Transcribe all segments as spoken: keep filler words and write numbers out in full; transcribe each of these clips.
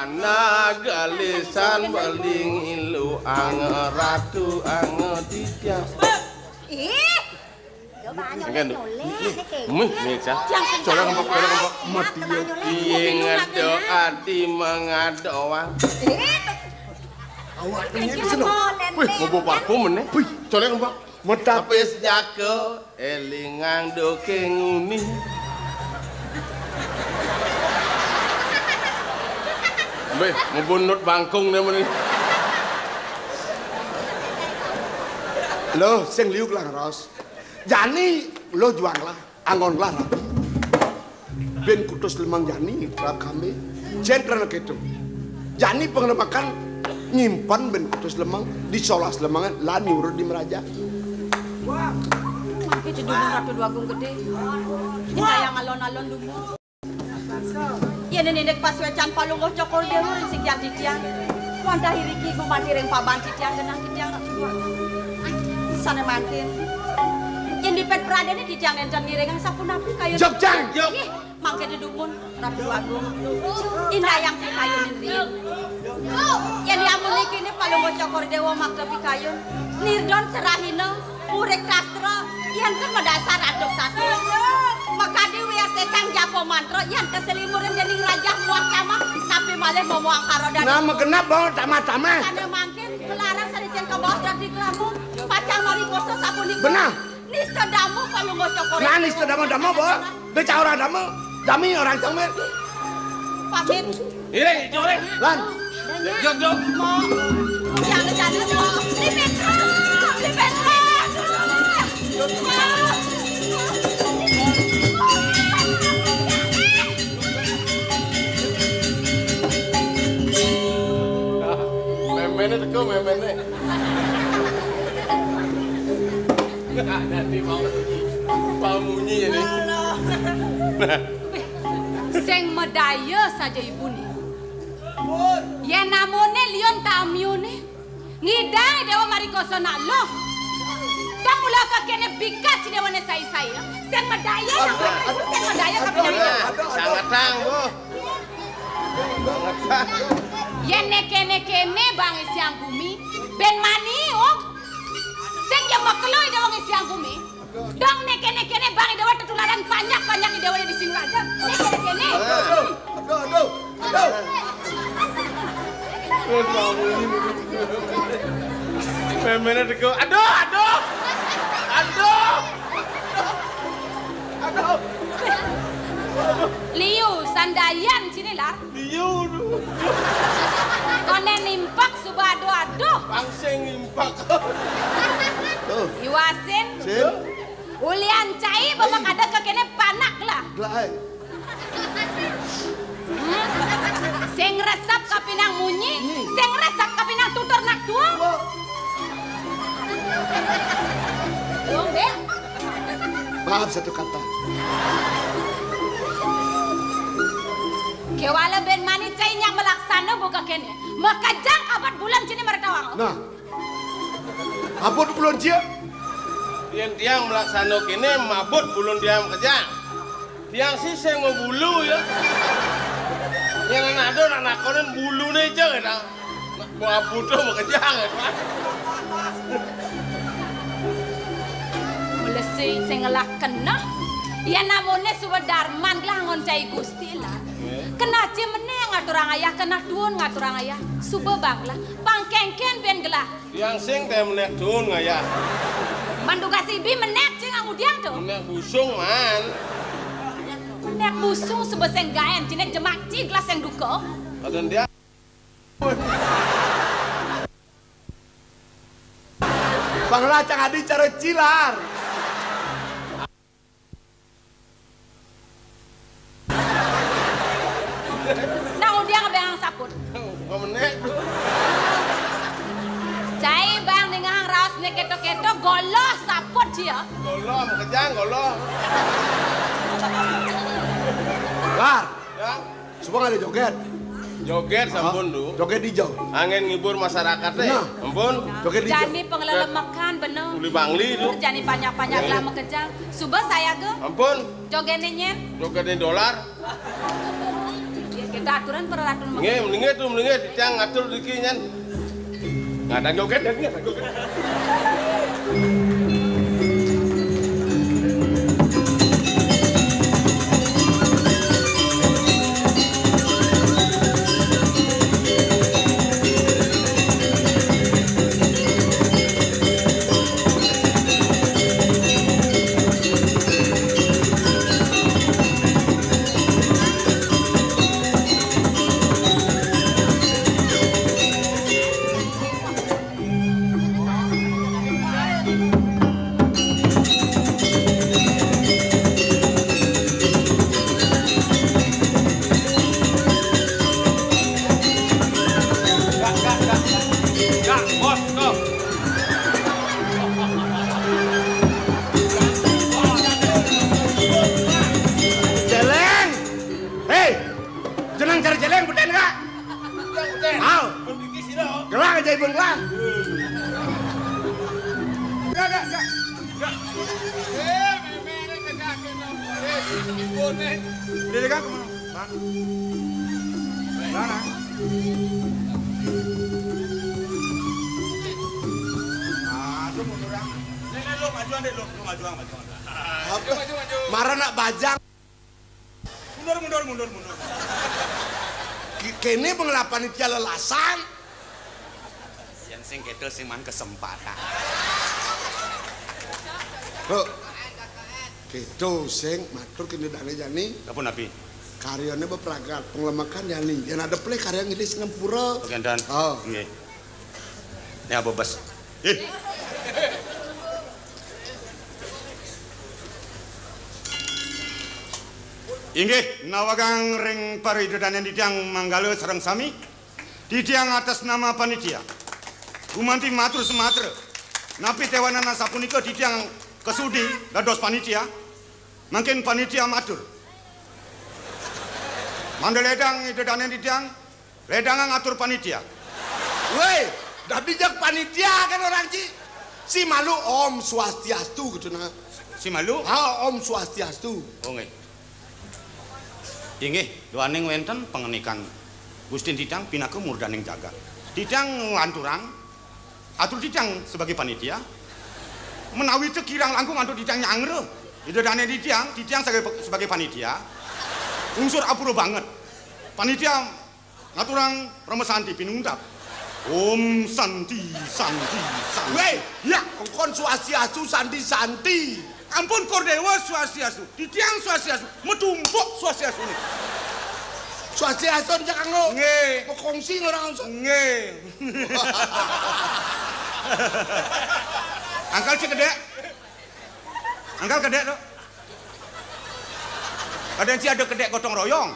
Nagalisan beling ilu ang ratu ang titiang. Ih, coba nyolek-nyolek, nih, mih, mih, Cak. Colek empok, colek empok. Mati ya. Iya, ngado adi mengadoang. Ih, awak ini di sini. Wih, mau bawa parfum nih. Wih, colek empok. Metapis jaka, elingang doke nguni. Mbeh, ngebunut bangkung dia meni. Lo, sing liuk lah, Ros. Jani, lo juang lah, anggon lah, rabi. Bin kutus lemang jani, rap kambe. Jentren ketu. Jani pengelemekan nyimpen bin kutus lemang, disolas lemang, lan nyuruh di meraja. Mangke cedumun Ratu Dwagung Gede. Nyayang alon-alon dumun. Yen nindek pasuecan Palungguh Cokor Dewa ring sikian titiang. Wantah iriki gumanti ring paban titiang genah titiang Ratu Dwagung. Sane mangkin. Yen dipet pradene titiang nenten ngiringang sapunapi kayun. Jog, jang! Jog. Ih, mangke dedumun, Ratu Agung. Indayang pikayunin riin. Yen amun niki ne Palungguh Cokor Dewa makta pikayun. Nirdon serahina, murik kastra, yen ke madasar aduk satu. Makadi wiar tekang japa mantra, yen keselimurin dening rajah muah kamah, tapi malih momo angkara dan. Nah, magenep, bawa tamah-tamah. Sane mangkin, kelarang sane cen kabaos dadi kelamu, pacang marikosa sapunika. Benah. Nista dama Palungguh Cokor. Nah, nista dama-dama, Bo. Dia cah orang dama. Dami orang cang, Mir. Pamit. Iring, ijo, iring. Lan. Jog, jog. Mo. Jangan, jangan, mo. Di Petro. Di Petro. Memene teko, memene. Dadi mau, mau munyi ini. Nah. Sing madaya saja ibune. Yen namune liun tamiune, ngidang Dewa marikosa nak luh. Tang mula kakene bikas si Dewane sai-sai, ya. Sing madaya, aduh, sing madaya, aduh, kapining aduh, aduh, sangatang, Bu. Yen nekene-kene bang isiang gumi, ben mani, oh. Sing ya makelo Dewa ngisiang gumi. Dong nekene-kene bang Dewa tetularan banyak-banyak Dewa di sini aja. Nekene-kene. Aduh, aduh, aduh, aduh. Memene teko. Aduh, aduh. Aduh. Aduh. Liu, sandayan sini, Lar. Liu. Kone nimpak suba aduh-aduh. Pangsing nimpak. Tuh. Iwasin. Sin. Ulian cai bapak ada kekene panak lah. Lah, ai. Hmm. Sing resep kapinang munyi, hmm, sing resep kapinang tutur nak tua. Wah. Lombe. Maaf satu kata. Kewala ben mani cai nyak melaksana buka kene. Makejang kabat bulan sini meretawang. Nah. Abot bulun cia. Yen tiang melaksana kene, mabot bulun tiang makejang. Tiang sih sing mabulu ya. Yen ana ada nak nakonin bulune aja kita. Mabut makejang ya, Pak. Mula sing ngelak kena. Yen namune suba darman gelah ngon cai Gusti lah. Kena ci meneh ngaturang ayah kena tuun ngaturang ayah. Suba bang lah. Pangkengken ben gelah. Tiang sing te menek tuun ngayah. Man dugas ibi menek cing angudiang tu. Menek busung, man. Menek busung sebeseng gaen, cine jemak cing gelas yang duka. Adan dia. Panglah cang adi cara cilar. Nang udiang beang saput. Menek. Cai bang ningahang raos ne keto-keto goloh saput cia. Goloh, makejang goloh. Lar. Ya. Suba ngalih joget. Joget sampun, Du. Joget di jauh. Angin ngibur masyarakat, eh. Nah. Ampun. Joget di jauh. Jani pengelelemekan, bener. Uli Bangli, Du. Jani banyak-banyak lah makejang. Suba saya ke. Ampun. Jogetnya nyen. Jogetnya dolar. Aturan peraturan. Nggih, mendinge tuh, mendinge titiang ngatur niki nyan. Ngadan joget, dan ngadan joget. Celeng! Hei! Jenang cari celeng, beten nggak? Beten, beten. Au. Berpikir sih, dong. Gelang aja, Ibun, gelang. Nggak, nggak, nggak. Nggak. Eh, memang ada kagak kena. Eh, Ibun, eh. Udah deh, Kang, kemana? Bang. Mana? Ah, tuh mundur, Bang. Nih, nih, lu majuan deh, lu. Lu majuan, majuan. Apa? Maju, maju, maju. Marah nak bajang. Mundur, mundur, mundur, mundur. Ki-, kene pengelapan panitia lelasan. Yen sing kedo sing man kesempatan. Bro. Kedo sing matur kene dane jani. Apa nabi? Karyane bepragat, penglemekan jani. Yen ada pleh karya ngidis ngempura. Oke, dan. Oh. Nggih. Ini apa, Bos? Ih. Inggih, nawagang ring paridodaning titiang manggala sareng sami. Titiang atas nama panitia. Gumanti matur sumatra. Napi tewanan sapunika titiang kesudi dados panitia. Mangkin panitia matur. Mangda ledang ida danen titiang, ledang ngatur panitia. Woi, dadi jak panitia kan orang Ci. Si malu Om Swastiastu gitu nah. Si malu? Ah, Om Swastiastu. Oh, nggih. Inggih, duaning wenten pangenikan Gustin titiang pinaka murdaning jagat. Titiang nglanturang atur titiang sebagai panitia. Menawi teu kirang langkung antuk titiang nyanggra. Ida dane titiang, titiang sebagai, sebagai panitia. Unsur apura banget. Panitia ngaturang Parama Santi pinungkap. Om Santi, Santi, Santi. Weh, ya, engkon Swastiastu, Santi, Santi. Ampun, Kordewa Swastiastu. Titiang Swastiastu. Metumpuk Swastiastu ini. Swastiastu, Cak Anglo. Nggih. Bekongsi orang. Nggih. Angkal cek gedek. Angkal gedek tuh. Kadang si ada kedek gotong royong.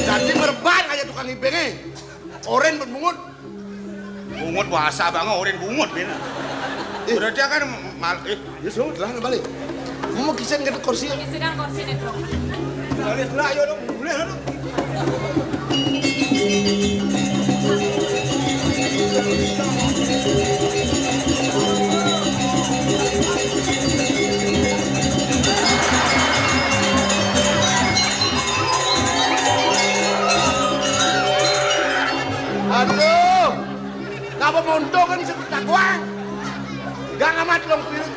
Dadi mereban aja tukang ibenge. Oren pun bungut. Bungut bahasa banget, oren bungut, Bin. Eh. Berarti kan mal-, eh. Ya, sudah lah, balik. Mau kisen ke kursi. Sedang kursi nih, Bro. Balik lah, ayo dong, boleh lah dong. Aduh, ngapa monto kan sebut takwang? Gak ngamat dong, Pil.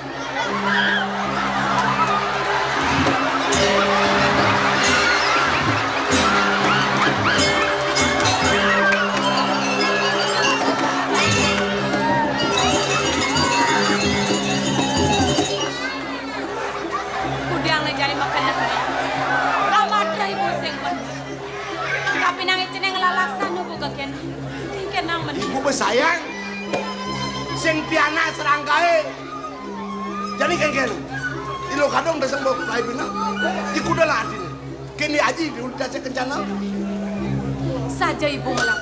Jeneng lalaksana buka kéné. Kénang men. Ibu besayang. Sing pianak serangkaé. Jani kénkén. Ilo kadung beseng bok kai bina. Di kuda ladin. Kéné aji di ulita saya kencana. Saja ibu ngelak.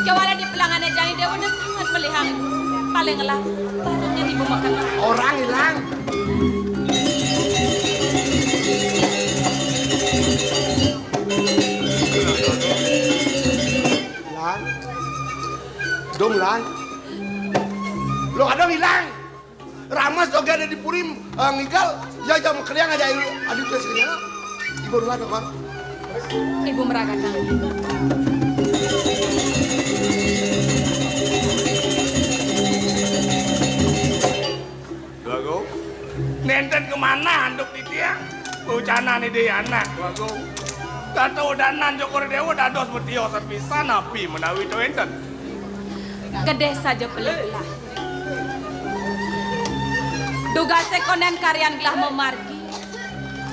Kéwala di pelangané jani déwa sangat melihang ibu. Paling ngelak. Barangnya ibu makan. Orang hilang. Lan. Dong, Lan. Lo kadang hilang. Ramas juga ada di Purim, eh, ngigal. Ya, jam keliang aja, aduh, terus keliang. Ibu Lan, Bang. Ibu meragakan. Dwagung. Nénten kemana anduk titiang? Ucanan idé anak, Dwagung. Kata udanan Cokor Déwa dados metios sepisan napi menawi to énten. Kedéh saja pelih gelah. Dugasé kondén karyan gelah mamargi.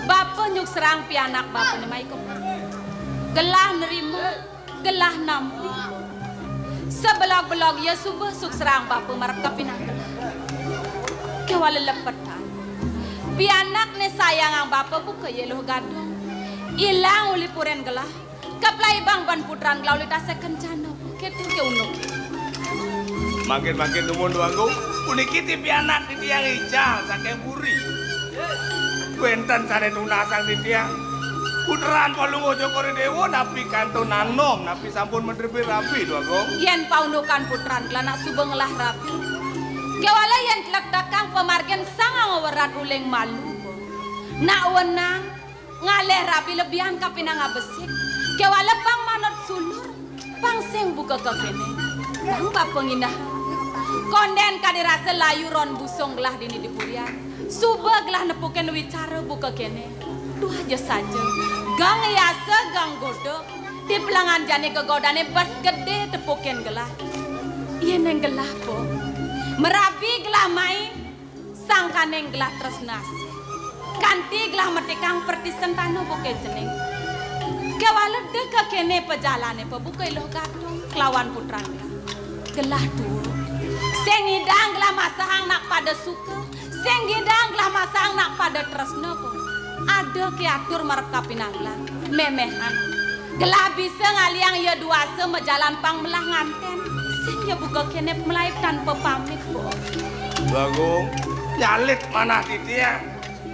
Bapa nyukserang pianak bapané mai kepang. Gelah nerima. Gelah nampi. Sebelog-belog ia suba sukserang bapa marep kapinang gelah. Kéwala lepetan. Pianak né sayangang bapa buka ia Luh Gadung. Ilang uli purén gelah. Kaplaibang ban putran gelah uli tasih kencana. Kéto ké unduk. Mangkin-mangkin dumun Dwagung. Puniki ti pianak titiang ical saking puri. Wénten sané tunasang titiang. Putran Palungguh Cokor I Déwa napi kantun anom, napi sampun madrebé rabi, Dwagung? Yén paundukan putran gelah nak suba ngelah rabi. Kéwala yén tlektekang pamargin sang ngawerat uling malu, nak wenang ngalih rabi lebihan kapinang abesik. Kéwala pang manut sulur. Pang sing buka kéné. Pang bapa nginah. Kondén kadi rasa layu ron busung gelah dini di purian. Suba gelah nepukin wicara buka kéné. Tuah ja saja. Gang yasa, gang goda. Di pelangan jani gegodané bes gedé tepukin gelah. Yén gelah po. Merabi gelah mai. Sangkaning gelah tresna asih. Kanti gelah metikang pertisentana buka cening. Kéwala da kéné pajalané pabuka I Luh Gadung kelawan putran gelah. Gelah tua. Sing ngidang gelah masahang nak pada suka, sing ngidang gelah masahang nak pada tresna, po. Ada ké atur marep kapinang gelah. Méméhan. Gelah bisa ngalihang ia duasa majalan pang melah ngantén. Sing ia buka kéné melaib tanpa pamit, po. Dwagung, nyalit manah titiang.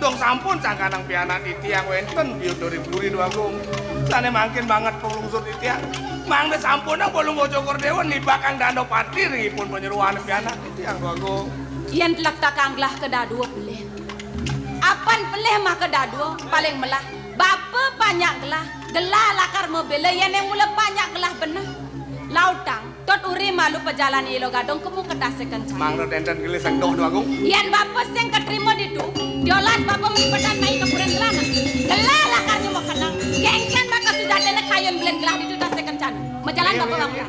Dong sampun sangkanang pianak titiang wénten biut dori puri, Dwagung. Sané mangkin banget pulungsur titiang. Mangda sampunang Palungguh Cokor Déwa nibakang Danda Pati ring ipun panyeroan pianak titiang, Dwagung. Yén tlektekang gelah kadadua pelih. Apan pelih makadadua paling melah. Bapa panjak gelah, gelah lakar mabéla yén mula panjak gelah beneh. Lautang, tot uri malu pajalan I Luh Gadung kemu kedas seken. Mangda ténten gelis sengdoh, Dwagung. Yén bapa sing katrima ditu, diolas bapa melipetan mai ka purian gelah. Gelah lakar nyuma kenang. Kénkén baka sujatiné kayun belin gelah ditu tasih kencan. Majalan bapa bapa.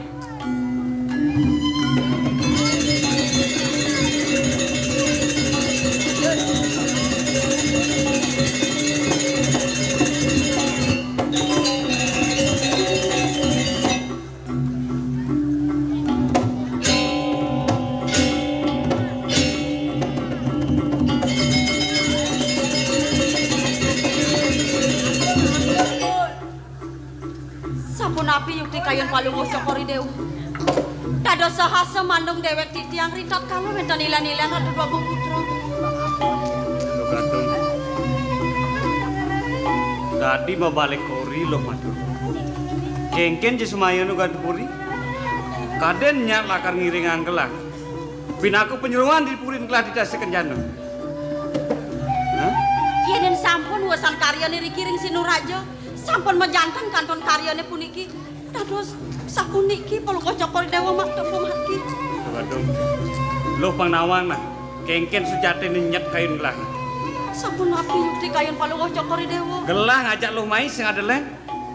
Sapunapi yukti kayun Palungguh Cokor I Déwa? Dados sahasa mandung déwék titiang ri tatkala wénten ilan-ilan Ratu Dwagung Putra. Ratu Gadung. Dadi mabalik kori, Luh Madun. Kénkén ja semayana Gadung Puri? Kadén nyak lakar ngiringang gelah. Pinaka panyeroan di purin gelah di tasih kenjana. Hah? Yéning sampun wesan karyané riki ring Sinuraja, sampun majanten kantun karyané puniki. Dados sapuniki Palungguh Cokor Déwa makta pamati. Waduh. Luh pang nawang nah, kénkén sujatiné nyet kayun gelah. Sapunapi yukti kayun Palungguh Cokor Déwa? Gelah ngajak luh mai sing ada lén.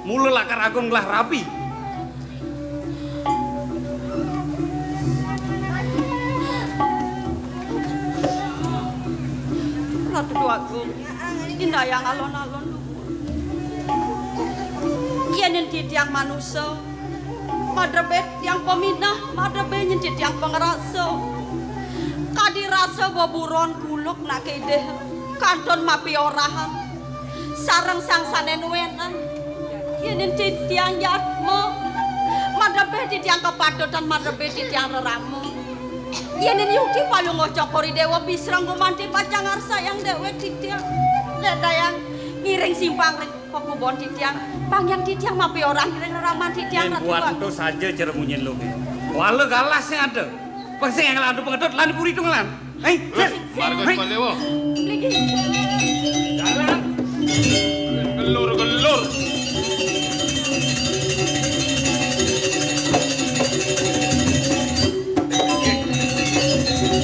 Mula lakar agung gelah rabi. Ratu Agung, indayang alon-alon. Yén titiang manusa, madrebé titiang paminah, madrebé nyén titiang pangrasa. Kadi rasa beburon guluk nak idih, kantun mapiorahan. Sareng sang sané nuénan. Yén titiang jatma, madrebé titiang kapatutan, madrebé titiang rerama. Yén yukti Palungguh Cokor I Déwa bisreng gumanti pacang ngarsayang déwék titiang. Lédayang ngiring simpang ring pakubon titiang, pangyang titiang mapiorahan ring reraman titiang. Yén Ratu buat Agung. Ento saja cara munyin lo, Ki. Kuala galah sing ada. Pang sing nglandu pangedut lan di puri tunggalan. Hei, terus, marga hei. Balewa. Mligi. Jalan. Gelur-gelur.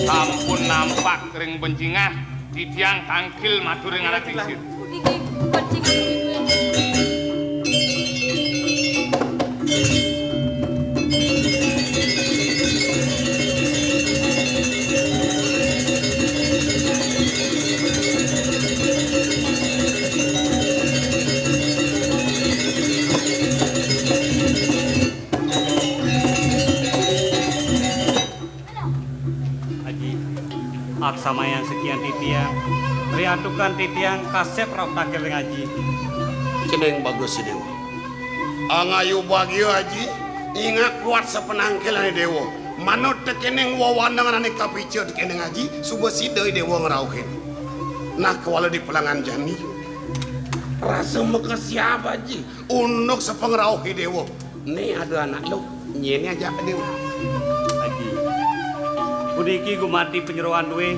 Sampun nampak ring bencingah, titiang tangkil matur ring anak lingsir. Mligi, bencingah. Aji, aksamayang sekian titiang, riantukan titiang kasép rauh tangkil ring Aji. Kéning bagus, Déwa. Angayu bagia, Aji, ingat buat sapanangkilané Déwa. Manut tekéning wewanengan ané kapica tekéning Aji, suba sida Déwa ngrauhin. Nah, kuala di pelangan jani. Rasa makesiab, Aji. Unduk sapangrauh I Déwa. Né ada anak lo, nyén ajak Déwa. Aji. Puniki gumanti panyeroan dué,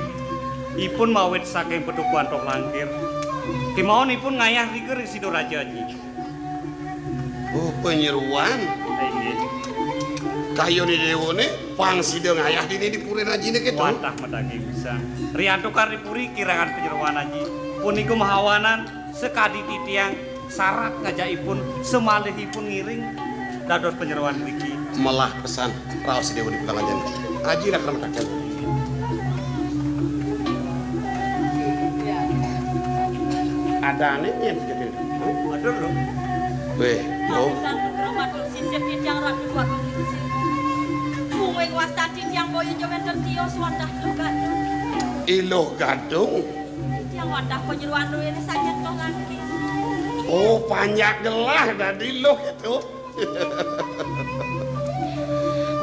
ipun mawit saking Petukuhan Toh Langkir. Kémaon ipun ngayah rika ring Sida Raja, Aji. Oh, panyeroan. Inggih. Kayun I Déwané pang sida ngayah dini di puri Ajiné kéto. Wantah madaging pisan. Riantukan di puri kirangan panyeroan, Aji. Punika mahawanan sakadi titiang sarat ngajak ipun, samalih ipun ngiring dados panyeroan mriki. Melah pesan raos Déwa di Pelangajan. Aji lakar mataken. Adané nyén sejatiné? Aduh, lho. Wéh, lho. Matur sisip titiang Ratu Agung Lingsir. Mungguing wastan titiang boya ja wénten tios wantah Luh Gadung. I Luh Gadung. Titiang wantah panyeroan duéné saking Toh Langkir. Oh, panjak gelah dadi Luh kéto.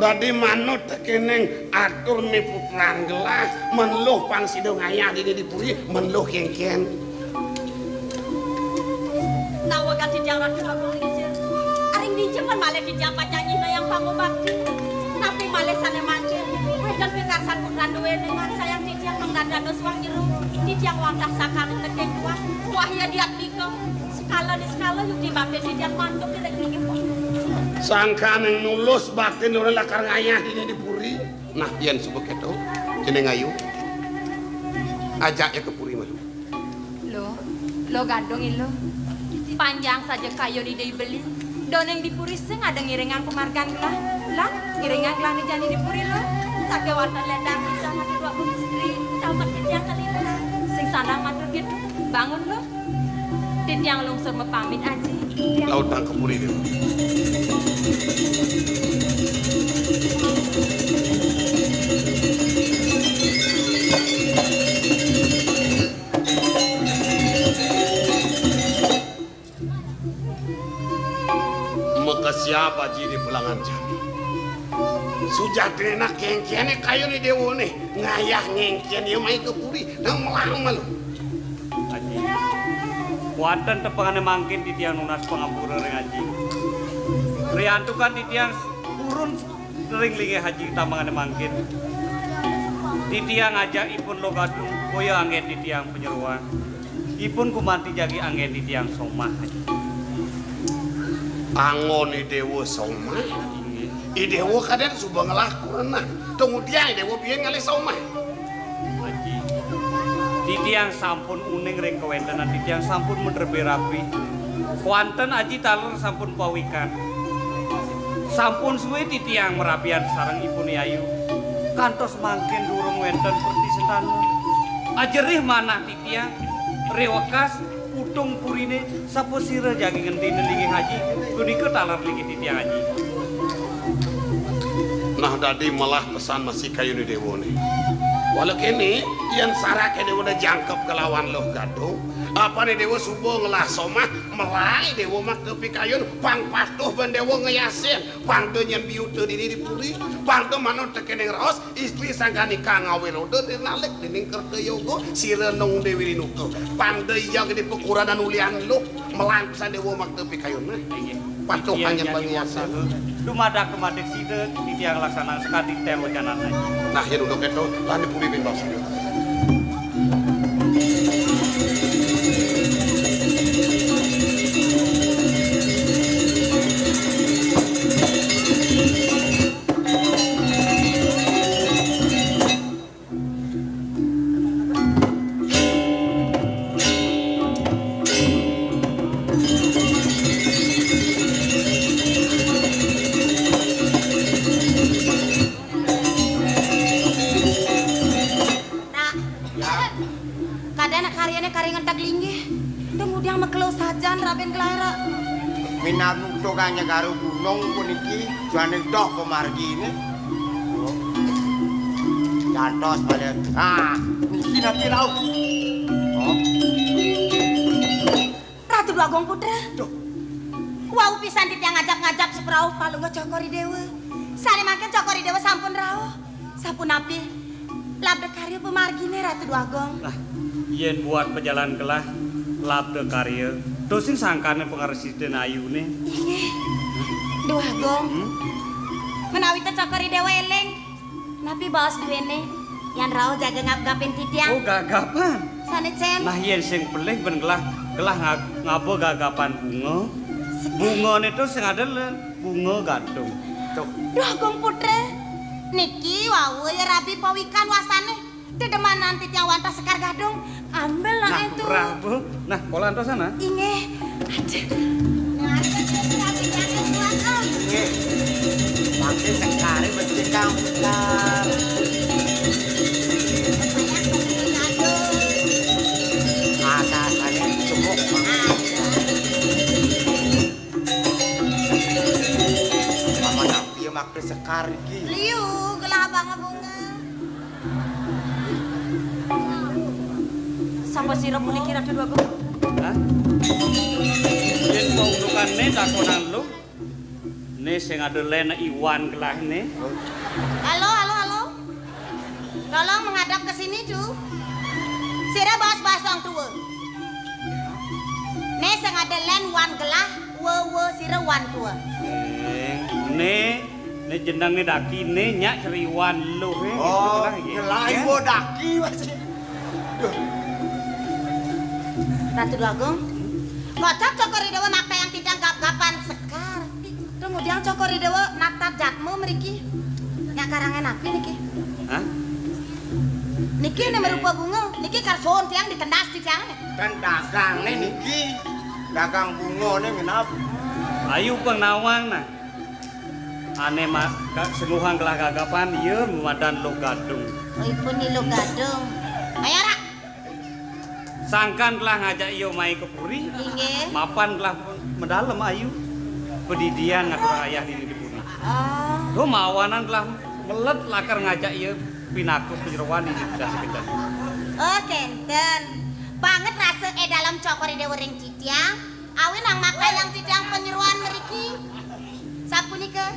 Dadi manut tekéning atur miputran gelah, men Luh pang sida ngayah dini di puri, men Luh kénkén. Nawegang titiang Ratu Agung Lingsir. Ring dija men malih titiang pacang nyinahang pangubakti. Napi malih sané mangkin, wénten pikarsan putran duéné ngarsayang titiang mangda dados wong jero. Titiang wantah sakaning tekéning tuan. Wahya diatmika. Sekala niskala yukti bakti titiang mantuk ring inggih punika. Sangkaning nulus bakti nurin lakar ngayah dini di puri. Nah, yén suba kéto, kéné ngayu. Ajak ya ka puri malu. Luh, Luh Gadung, I Luh. Panjang saja kayun Ida I Beli. Duaning di puri sing ada ngiringang pamargan gelah. Lah, ngiringang gelahné jani di puri, Luh. Sakéwanten ledang bisa matur dua puluh istri, tamat titiang kalila. Sing sandang matur kéto, bangun, Luh. Titiang lungsur mapamit, Aji. Lautang ka puri, Déwa. Makesiab Aji di Pelangan Jani. Sujatiné nak kénkéné kayun I Déwané ngayah ngéngkén ia mai ka puri, nang melah malu. Aji. Wantah tepengané mangkin titiang nunas pangampura ring Aji. Riantukan titiang purun ring linggih Aji tamangané mangkin. Titiang ajak ipun Luh Gadung, boya anggén titiang panyeroan. Ipun gumanti jagi anggén titiang somah, Aji. Anggon I Déwa somah? Inggih. I Déwa kadén suba ngelah kurenan. Tumudiang I Déwa biin ngalih somah. Aji, titiang sampun uning ring kawéntenan titiang sampun madrebé rabi. Kéwanten Aji taler sampun pawikan. Sampun sué titiang marabian sareng Ipuné Ayu. Kantos mangkin durung wénten pertisentana. Ajerih manah titiang, riwekas Tung puriné, sapa sira jagi ngendina linggih aji, punika taler linggih titiang aji. Nah, dadi melah pesan masih kayuné déwané. Wala kéné, yén saraké déwané jangkep kelawan Luh Gadung, apané déwa suba ngelah somah, melahé déwa makta pikayun, pang patuh ban déwa ngeyasin, pang da nyén biuta dini di puri, pang da manut tekéning raos, istri sangkaning kang ngawé roda rinalik dening kerta yoga, sira nung Déwi Renuka. Pang da iya gedé pakuranan ulihan luh, melah pesan déwa makta pikayun. Nah, inggih. Patuh. Iya, panjen iya, bagi iya, wasa. Dumadak, dumadak sida, titiang laksanang sakadi titiang wacananai. Nah, yén udah kéto, lan di puri pin basa. Nak. Ya. Kadén karyané kari ngenteg linggih. Tung ngudiang makelo sajan, Raden Gelah. Minab nutuh ka nyegara gunung puniki, jane doh pamargine. Jantos malih. Ah, niki napi rauh? Oh. Ratu Dwagung Putra. Duh. Wau pisan titiang ngajap-ngajap saprauh palungguh Cokor I Dewa. Sane mangkin Cokor I Dewa sampun rauh. Sapunapi labda karya pamargine, Ratu Dwagung? Nah, yen buat pajalan Gelah, labda karya, to sing sangkane pangresitan ayune. Inggih. Dwagung. Hmm? Menawi ta Cokor I Dewa eling, napi baos duene? Yan rauh jaga ngap-ngapin titiang. Oh, gagapan. Sane, Cen? Nah, yen sing pelih ben Gelah, Gelah nga-, ngaba gagapan bunga. Sekar. Bungane to sing ada le-, bunga gadung. Tuh. Dwagung Putra, niki wau ya rabi pawikan wasane. Dedemanan titiang wantah sekar gadung. Ambil nak. Nah, entu. Prabu. Nah, pola antosan, nah. Inggih. Aduh. Inggih. Pakai sekali becik kang putar. Atasane cemuk banget. Paman api ya makne sekar iki. Liu, Gelah Abang Bunga. Sapa sira puniki, Ratu Dwagung? Hah? Yen paundukane takonan lu, ne sing ada len Iwan Gelah ne. Halo, halo, halo. Tolong menghadap ke sini, Du. Sira baos-baos wong tua. Ne sing ada len Wan Gelah, we, we, sira wan tua. Eh, ne, ne jenenge dakine nyak ceriwan luh, eh, gitu. Oh, lah, gitu. Gelah, ya. Ibu daki masih. Duh. Ratu Dwagung, ngocap Cokor I Dewa makta yang titiang gap-gapan sekar. Kemudian Cokor I Dewa natar jatmu mriki. Nyak karangan api niki? Hah? Niki ne merupa bunga, niki karson tiang ditendas di tiang ne. Kan dagangne niki, dagang bungane minab. Ayu pang nawang nah. Ane ma-, ka-, senguhang Gelah gagapan, iya madan luh gadung. Oh, ipun ni luh gadung. Ayo, Rak. Sangkan Gelah ngajak iya mai ke puri. Inggih. Mapan Gelah medalem ayu. Pedidian ngatur ayah dini di puri. Oh. Tuh mawanan Gelah melet lakar ngajak iya pinaku penyeruan ini dikasih kencang. Oh, kenten. Banget rasa eh dalam Cokor I Dewa ring titiang. Awin nang makai yang titiang penyeruan mriki. Sapunika?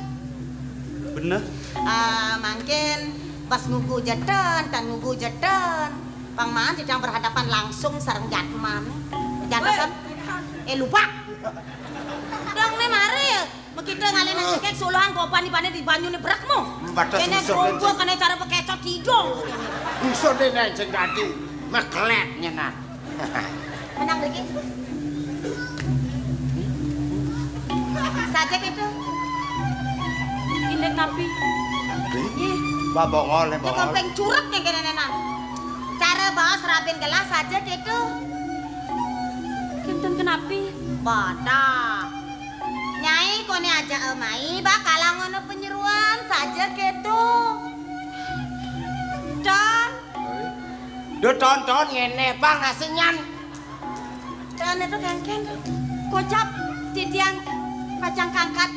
Bener. Ah, mangkin pas ngugu jeten, tan ngugu jeten. Pang maan titiang berhadapan langsung sareng jatman. Jantosan. Eh, lupa. Dong ne mari. Makita ngalih nang kek suluhan gopan ibane di banyune brekmu. Batas kene usul, gombok kene cara bekecot hidung. Usul dene sing dadi. Meklet nyenan. Menang lagi. Saja gitu. Indik tapi. Ih. Babongol, ya, bongol. Kampeng curek yang kene nenan. Cara baos Raden Gelah saja gitu. Kenten kenapi? Pada. Nyai kone aja emai bakal ngono penyeruan saja gitu. Don. Duh, Don, Don, ngene, Bang, hasilnya. Ane to kengken to. Kocap titiang pacang kangkat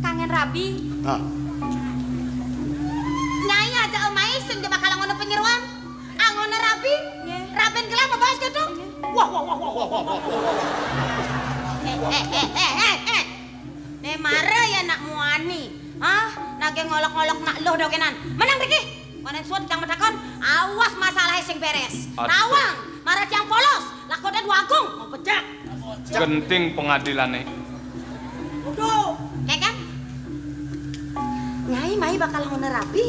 kangen rabi. Hah? Nyai aja emai sing dia bakal ngono penyeruan. Angona rabi, nggih. Rabin gelah mabaos gitu. Nggih. Wah, wah, wah, wah, wah, wah, wah. Eh, eh, eh, eh, eh, eh. Ne mara ya nak muani. Hah? Nage ngolok-ngolok nak loh dogenan. Menang riki. Konen suat tiang matakon, awas masalahnya sing beres. Aduh. Tawang, mara tiang polos. Lakoda duagung, mau pecah. Genting pengadilane. Uduh, kengken. Nyai mai bakal ngono rabi.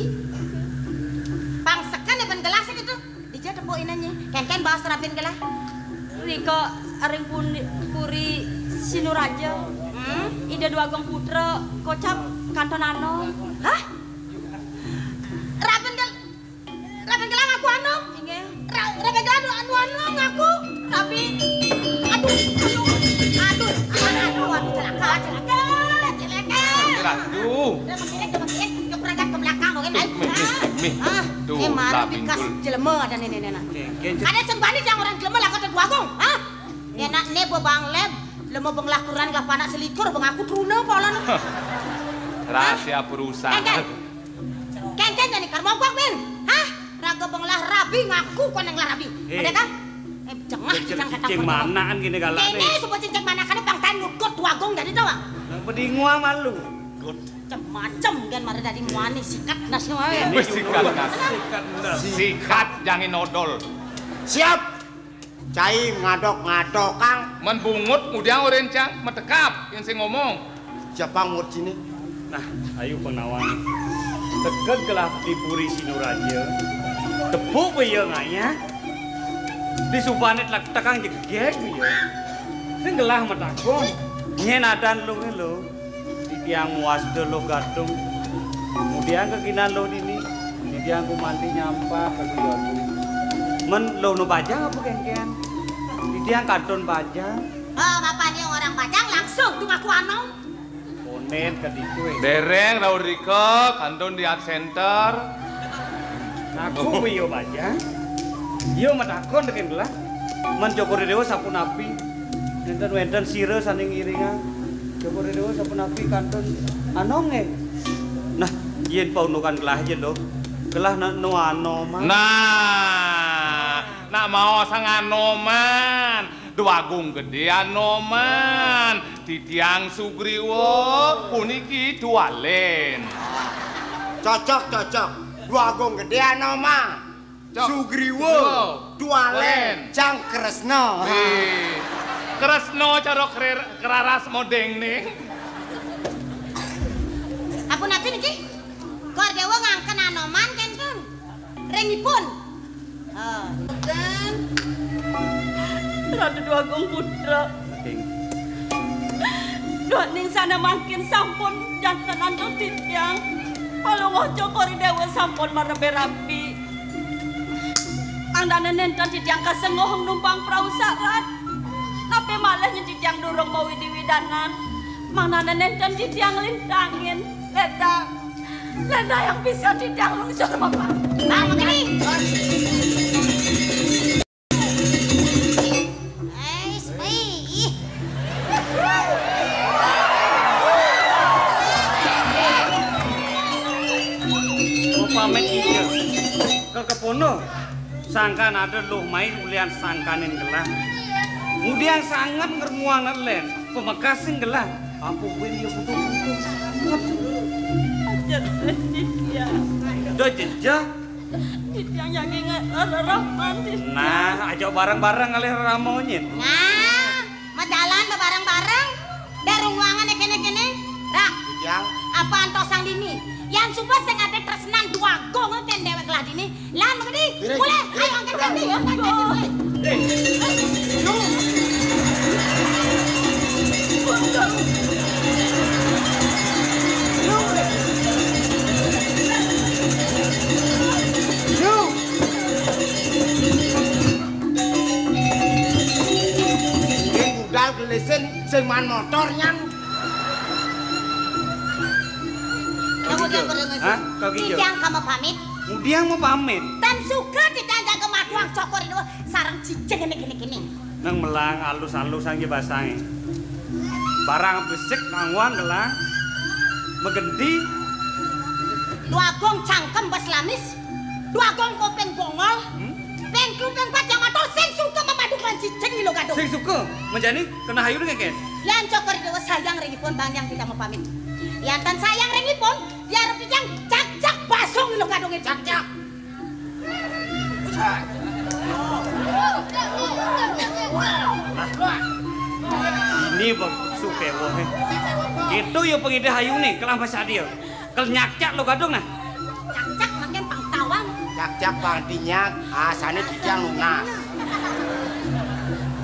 Pang seken ya ben gelas gitu. Dija tepuk inanye. Kengken baos rabin gelah. Rika ring puni-, puri Sinuraja. Hmm? Ida Dwagung Putra kocap kanton ano. Hah? Rabin gel-, rabin gelah ngaku ano? Inggih. Ra-, rabin gelah anu, anu, anu ngaku. Rabi. Aduh, aduh, aduh, aduh, aduh, celaka, celaka, celaka. Aduh. Udah, makin, udah, makin. Yuk, berangkat ke belakang, dong, kan? Ayo. Mih, mih, mih. Ah, tuh, eh, marah bikas jelema ada nenek-nenek. Ada sing bani yang orang jelema lah kata dua gong, hah? Ya nak ne bo bang leb, lema beng lakuran lah panak selikur beng aku truna polon. Rahasia perusahaan. Kengken. Kengken jani karmo gua, Ben. Hah? Raga beng lah rabi ngaku kon yang lah rabi. Eh. Ada kan? Eh, jengah, jengah kata cicing manaan gini galak. Ini supaya cicing manaan kan bang tan ngugut dua gong jadi tau, Bang? Yang pedingu malu. Macem-macem kan mara dadi muani sikat nas wae. Ini sikat nas. Sikat jangin odol. Siap. Cai ngadok-ngadok, Kang. Men bungut mudiang oren cang metekap yang sing ngomong. Siapa ngut sini? Nah, ayo penawang. Teged gelah di puri Sinuraja. Tepuk ya ngaya. Di subane telak tekang jegeg ya. Sing gelah metakon. Nyen adan lu lo. Titiang muas delo gadung. Kemudian kekinan lo dini. Titiang kumanti nyampah ke gadung. Men lo no bajang apa kengken? Titiang kantun bajang. Oh, bapak ni orang bajang langsung tu ngaku ano. Konen ke ditu, eh. Dereng Raurika kantun di art center. Aku yo bajang. Yo matakon deken gelah. Men Cokor Dewa sapunapi? Nenten wenten sira saning iringan. Coba Dewa sapunapi kantun anonge. Nah, yen paunukan gelah aja lo. Gelah nak no anoman. Nah, nak mau sang anoman. Dwagung gede anoman. Titiang Sugriwa puniki dualen. Cocok, cocok. Dwagung gede anoman. Cok. Sugriwa, Sugriwa. Dualen, Dualen. Jang Kresna. Wih. Kresna cara krer-, keraras modeng ning. Ampun ati niki. Kor Dewa ngangken anoman kenten. Ringipun. Oh. Kan. Ratu Dwagung Putra. Ing. Duaning sana mangkin sampun janten antuk titiang. Palungguh Cokor Dewa sampun marebe rabi. Mangdane nenten titiang kasenguh numpang prau sarat. Tapi malih nyen titiang durung mawidi-widanan. Mangdane nenten titiang lintangin. Leda. Leda yang bisa titiang lungsur mapa. Bang Menteri. Eh, sepi. Mau pamit iya. Ke kepono. Sangkan ada loh mai ulian sangkanin gelah. Mudiang sangat ngermuang len. Pemekasin gelah. Apa kuwi ya butuh-butuh sangat. Aja titiang. Do jejeh. Titiang yakin ngarahman titiang. Nah, aja bareng-bareng ngalih reramonyin. Nah, majalan bareng-bareng. Darung wangan kene-kene. Rak. Iya. Apa antosang dini? Yang suba sing ade tresnan dua gong ten dewek lah dini. Lan mengedi. Mulai, ayo angkat kaki, angkat kaki. Sing budal gelisin, sing man motor nyang. Hah? Kau gitu? Titiang kamu pamit. Mudiang mau pamit. Tan suka titiang jaga maduang Cokor Dewa sareng cicing ini, gini, gini. Nang melang alus-alus angge basangé. Barang besik nangwang gelang. Megendi. Duagung cangkem bas lamis. Duagung kopéng bongol. Hmm? Ping telu ping pat yang matur sing suka memadukan cicing Ni Luh Gadung. Sing suka menjani kena hayu dengan ken. Yan Cokor Dewa sayang ring ipun bang yang kita mapamit. Yan tan sayang ring ipun, ya rupi yang cak-cak basung Ni Luh Gadung. Cak-cak. Ini bang suke wong. Itu ya pengide hayu nih, kelah Mas Adil. Kel nyakcak Luh Gadung nah. Cak-cak makin pang tawang. Cak-cak pang tinyak, asane tijang lunas.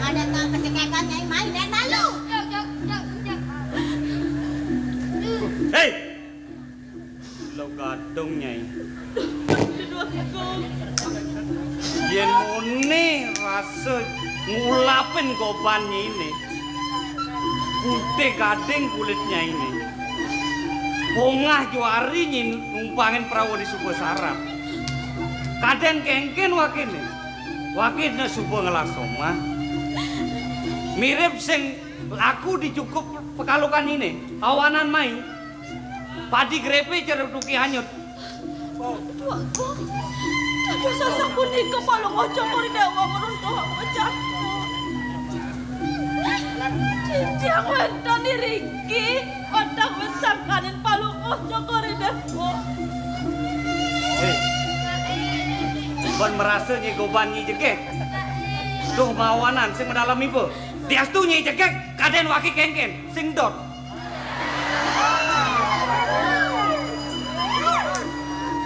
Ada kang kecekekan nyai main dan malu. Hei, Luh Gadung, Nyai. Yen muni rasa ngulapin goban nyine, putih gading kulit nyaine, bungah juari nyi numpangin prawa di Suba Sarap. Kadén kéngkén wakine, wakine suba ngelah somah. Mirip sing laku di cukup pekalukan nyine, awanan mai. Padi grepe cerutuki anyut. Duh Agung, dados sasapunika Palungguh Cokor I Déwa ngruntuhang wecana. Titiang wénten iriki, wantah wit sangkaning Palungguh Cokor I Déwa. Hé. Pun merasa nyi goban nyi jegég. Duh mawanan sing madalem iba. Diastu nyi jegég, kadén waki kéngkén, sing dot.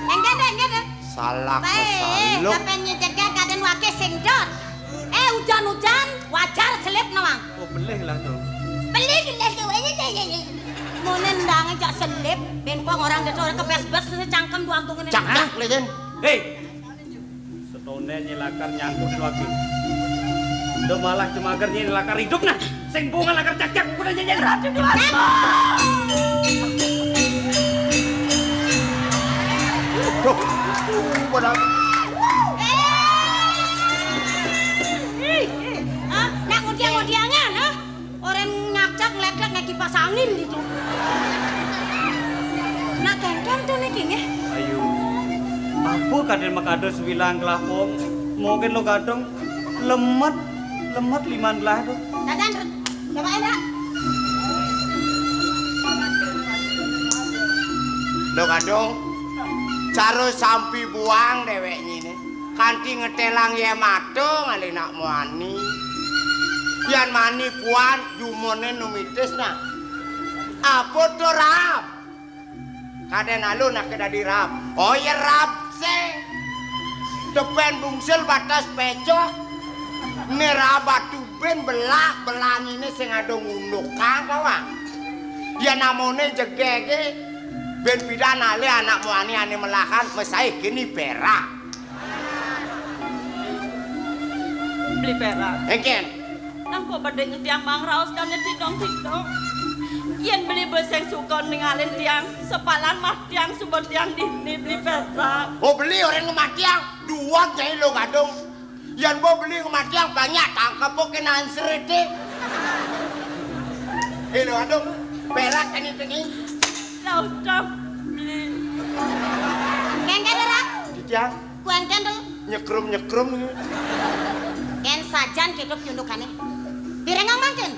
Enggak deh, enggak deh. Salah. Baik, kesaluk. Kapan nyejegak kadén waki sing dot. Eh, ujan-ujan, wajar selip nawang. Oh, belih lah tuh. Belih geleh tuh. Ini deh, ini. Mone ndange jak selip, bén pong orang desa orang kebes-bes cangkem duang tungene. Cak, cak, lesen. Hei, Setonden nyi lakar nyangkut waki. Udah malah cemager nyi lakar hidup nah. Sing bunga lakar cak-cak, udah nyanyi. Ratu Dewata. Duh, pada. Ih, ih, ah, nak ngudiang-ngudiangan, ah. Orang nyakcak ngelek-lek naik kipas angin gitu. Nah, kéngkén to niki nggih. Ayo. Apa kadén makada sebilang kelapong? Mungkin Luh Gadung lemet, lemet liman belah to. Dadan, coba enak. Luh Gadung, cara sampi buang déwék nyine. Kanti ngetélang yé mata ngalih nak muani. Yan mani puan jumone numitis nah. Apa to rab? Kadén alun nak dadi rab. Oh ya rab sing. Depen bungsil batas pecok. Né rab batu bén belah, belah nyine sing ada ngundukang kawang. Ya namone jegege bén pidan alih anak muani ané melahan mesaih kini perak. Beli perak. Engken. Nang kok bedeng tiang mangraos kane tidong-tidong. Yen beli beseng suka ningalin tiang, sepalan mah tiang suba tiang dini beli perak. Oh, beli orang ngematiang, dua jai lo gadung. Yan bo beli ngematiang banyak tangkep bo kena ansrete. Eh, lo gadung, perak kani tengi. Lautang beli. Kengken ora? Dijang. Kuengken to. Nyekrum-nyekrum. Ken sajan kedup yundukane. Pirengang mangkin.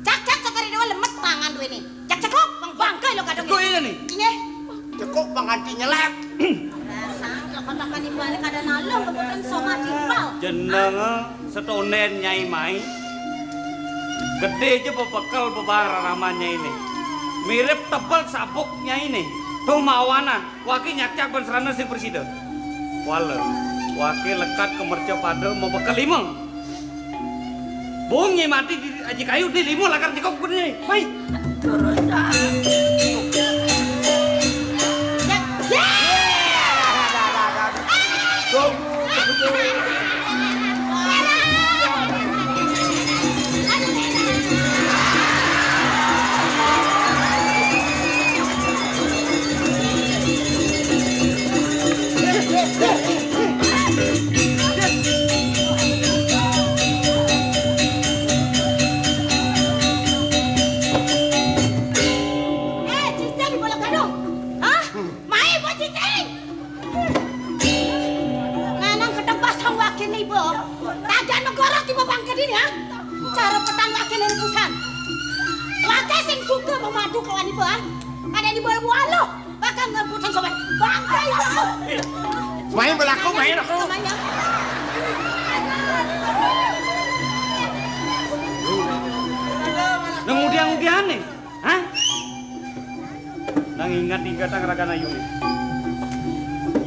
Cak-cak cekeri dewa lemet tangan duwene. Cak cekuk, bang bangke lo kadung. Kok ini nih? Inggih. Cekuk pengganti nyelek. Dasar, kotakan ibu ane kada nalung, kemudian soma timpal. Jeneng setonden Nyai Mai. Gede aja bebekel bebang raraman Nyai ini. Mirip tebel sabuk Nyai ini. Tuh mawanan. Wake nyakcak ban serana sing presida. Wala, wake lekat ke mercapada mabekel lima. Bung nyai mati di aji kayu di lima lakar nyekok gede. Mai. Turusan. Tunggu, tunggu. Cicing! Nganang keteng pasang wakil ibu. Tajan negara tiba bangkit ini, ha? Cara petang wakil ini pusan. Wakil sing suka memadu kawan ibu, ha? Ada di bawah waluh. Bakal ngebutan sobat. Bangkit ibu. Main belaku, main aku. Namanya. Nang udiang-udian nih. Hah? Nang ingat-ingat ang ragan ayuné.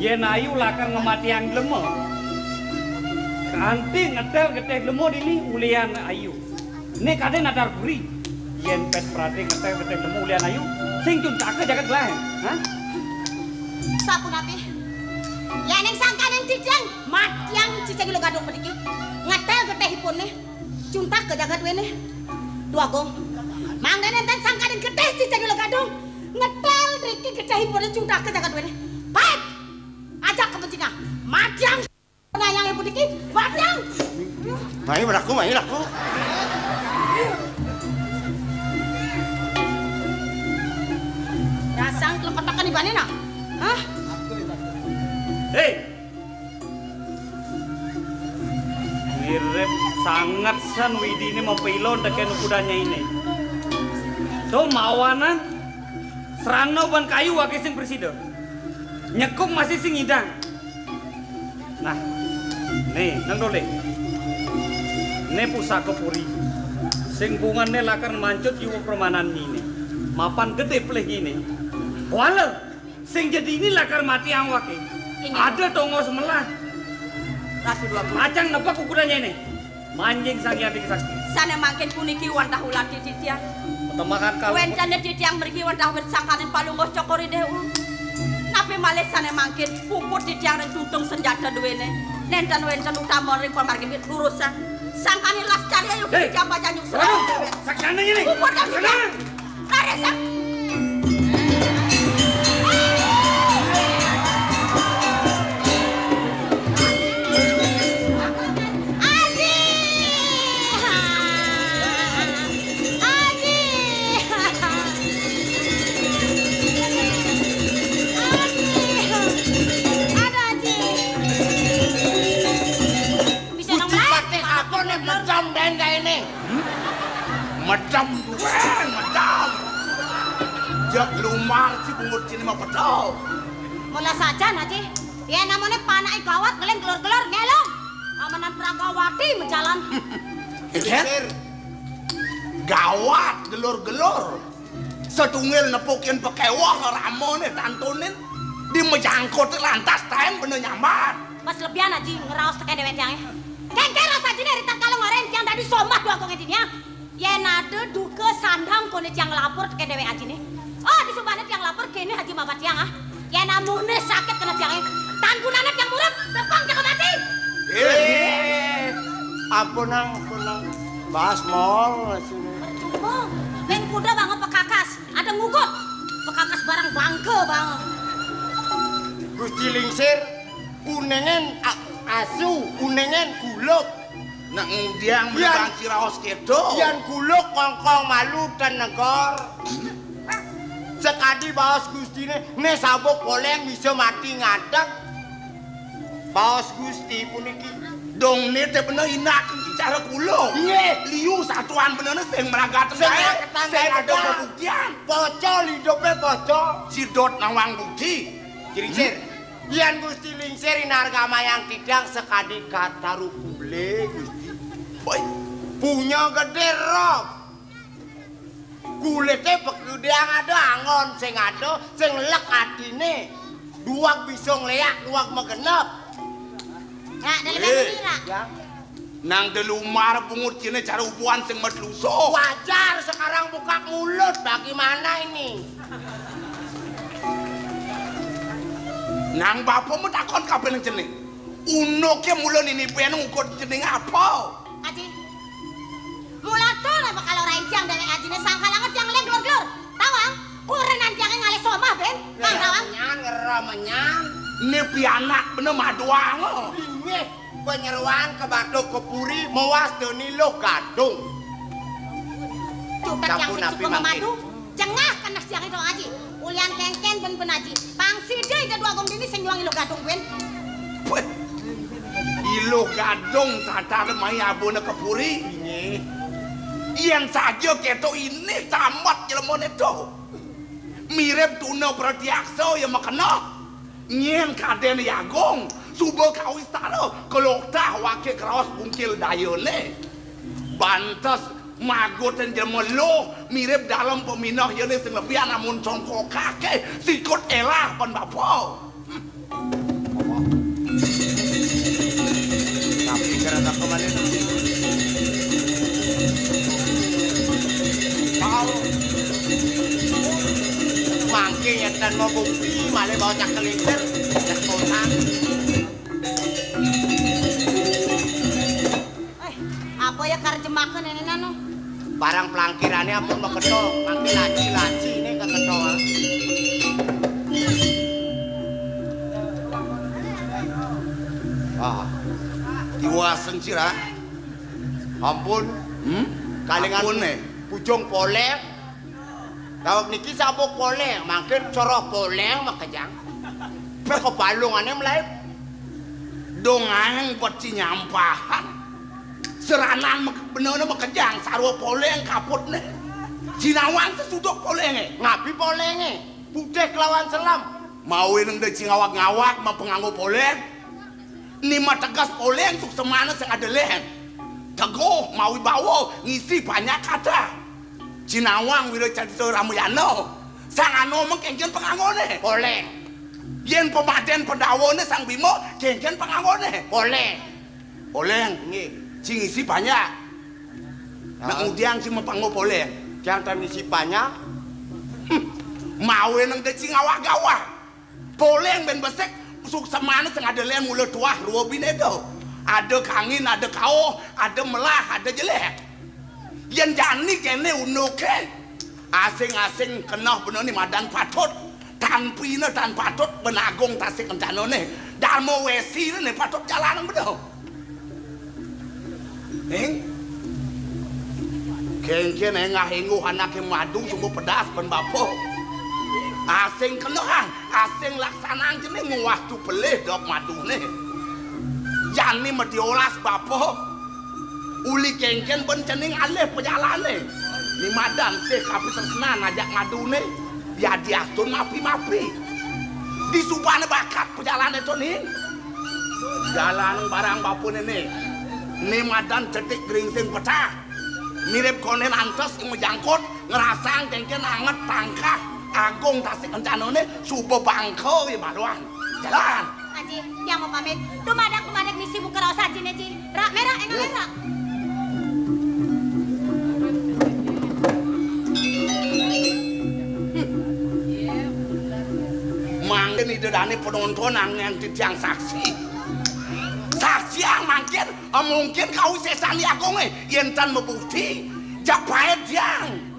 Yén ayu lakar ngamatiang dlema. Kanti ngetél getih dlema dini ulian ayu. Né kadén natar buri. Yén pét praté ngetél getih dlema ulian ayu, sing cuntaka jagat lain. Hah? Sapunapi? Yéning sangkaning titiang matiang cicing Ila Gadung puniki. Ngetél getihipuné. Cuntaka jagat duéné. Duh Agung. Mangda nénten sangkaning getih cicing Ila Gadung. Ngetél riki getihipuné cuntaka jagat duéné. Baik. Ajak kepentingan. Matiang penayang ibu niki. Matiang. Mai beraku, mai beraku. Rasang kelepetakan ibané nah. Hah? Hei, mirip sanget san widiné mapailon tekén ukudannya ini. Tuh mawanan serana ban kayu waké sing presida. Nyekuk masih sing ngidang. Nah, nih, nang dolé. Né pusaka puri. Sing bungané lakar mancut jiwa permanan nyiné. Mapan gedé pelih nyiné. Kuala. Sing jadi ini lakar mati angwaké. Inggih. Ada tongos melah. Ratu dua puluh. Acang nebak ukurannya ini. Manjing Sang Hyang Tinggi Sakti. Sané mangkin puniki wantah ulati titiang. Petemahan kalau wénten titiang mriki wantah wit sangkaning palungguh Cokor Rindewa. Napi malih sané mangkin puput titiang ring tuntung senjata duwéné. Nénten wénten utama ring pamargi lurusan. Sangkaning las carya yuga. Hei, titiang pacang nyuksrah. Waduh, saksana ini. Puput titiang. Saksana. Laris, ah. Aji! Aji! Aji! Ada Aji! Bisa nang Gusti melayu. Patih Agung nih medem dendainé. Hmm? Medem duwén, medem. Jak lumar si bungut sini mah pedol. Mula saja, Aji. Yén namané panaké gawat, ngeling gelor-gelor, ngelong. Amanan Pragawati majalan. Sir, gawat gelor-gelor. Satunggal nepukin pakéweh ramané tantunin. Di majangkut lantas taén bener nyambat. Pas lebihan Aji ngraos tekén déwék tiangé. Kéngkén rasa Ajiné ri tatkala ngorén tiang dadi somah dua kongé dinya. Yén ada duka sandang koné tiang lapor tekén déwék Ajiné. Oh, disubané tiang lapor kéné Aji mabat tiang ah. Yén amuné sakit kena tiangé. Tan gunané tiang murub, tepang tiang mati. Eh, ampun nang, ampun nang. Bahas mol sini. Percuma. Bén kuda banget pekakas. Ada ngugut. Pekakas barang bangke banget. Gusti Lingsir, unengen a-, asu, unengen guluk. Nak ngudiang yan, menebang ciraos kedo. Yan guluk kongkong malu ten negor. Sekadi baos Gustiné, né sabuk poleng bisa mati ngadeg. Baos Gusti puniki. Dong né té bener inak cara kula. Nggih. Liu satuan bener sing meragat sing saya, meragat saya ada ngadeg. Pembuktian. Pocol hidupé pocol. Sidot nawang budi. Ciringsir. Hmm? Yan Gusti Lingsir inargamayang titiang sakadi kataru kule, Gusti. Woi. Punya gedé roh. Kulité pegedéang ada angon sing ada, sing lek atiné. Duwag bisa ngléak, duwag magenep. Ya, dalem eh, ini, Ra. Ya. Nang delumar bungut kene cara ubuhan sing medluso. Wajar sekarang buka mulut, bagaimana ini? Nang bapa mu takon kabeh nang jeneng. Unuke mula nini ben ngukur jeneng apa? Aji. Mula to napa kalau rancang dewek ajine sangkalangan tiang lek glur-glur. Tawang, kurenan tiange ngalih somah ben. Kang tawang. Menyan, ngera menyan. Ni pianak bener maduang. Inggih. Penyeruan ke Batuk ke Puri, mewas deni loh gadung. Cutet yang sing suka memadu, cengah kena siang itu ngaji. Ulian kéngkén ben-ben, Aji. Pang sida Ida Dwagung dini sing nyuang Iluh Gadung kuwi. Wéh. Iluh Gadung tatar mai abuna ka puri. Nggih. Yén saja kéto ini tamat jelemané to. Mirip tuna pratyaksa ya makena. Nyén kadén Agung, suba kawistara, keloktah waké kraos bungkil dayané. Bantes magutin jelema luh, mirip dalem paminah yané sing lebihan amun congkokaké, sikut élah pan bapa. Tapi kira tak kembali. Mangké yén tan mau bukti, malah bawa cak kelintir, cak kosan. Eh, apa ya karjemaken ini nanu? Barang pelangkirané ampun maketha, mangké laci-laci ini kaketha. Ah, tiwas sing sira. Ampun. Hmm? Kalingan ampun, eh. Bujung poleng. Daweg niki sampun poleng, mangkin cara poleng makejang. Wis kebalungané mlayu. Dongané peci nyampahan. Seranan mek-, benana makejang sarwa poleng kaputné. Jinawang sesuduk polengé. Ngabi polengé. Budih kelawan selam. Mawi neng da cingawag-ngawag mapenganggo poleng. Ni mateges poleng suksmana sing ada lén. Teguh mawi bawa ngisi banyak kata. Jinawang wira carita Ramayana. Sang Anuma kéngkén pangangoné. Poleng. Yén pamadén Pandawané Sang Bima kéngkén pangangoné. Poleng. Poleng. Nggih. Sing ngisi banyak. Nak ah. Ngudiang sing mapanggo poleng. Jang tan ngisi banyak. Hmm. Mawi neng da cingawag-ngawag. Poleng bén besik, suksmana sing ada lén mula tuah rua binéda. Ada kangin, ada kauh, ada melah, ada jelék. Yén jani kéné unduké, asing-asing keneh beneh ni madan patut, tan pina tan patut bén agung tasih kencanané. Darma wesiné patut jalan beneh. Ning, kéngkén éngah-éngguh anaké madu sumbu pedas bén bapa. Asing kenehang, asing laksanang cening nguwah tu pelih dok maduné. Jani madiolas bapa. Uli kéngkén bén cening alih pejalané. Ni madan sih kapitresnan ajak maduné. Yadiastun mapi-mapi. Disubané bakat pejalané to, Ning. Jalan barang bapuné né. Né madan cetik gringsing pecah. Mirip konén antes sing majangkut, ngrasang kéngkén anget tangkah agung tasih kencanané suba bangka ya baluan. Jalan. Aji, tiang mau pamit. Dumadak, dumadak misi buka raos ajiné, Ji. Rak merah, enggak merah. Mangkin Ida Dané penonton angin titiang saksi. Saksiang mangkin, eh, mungkin kawisésan Agungé, yén tan mabukti, jak paéd tiang.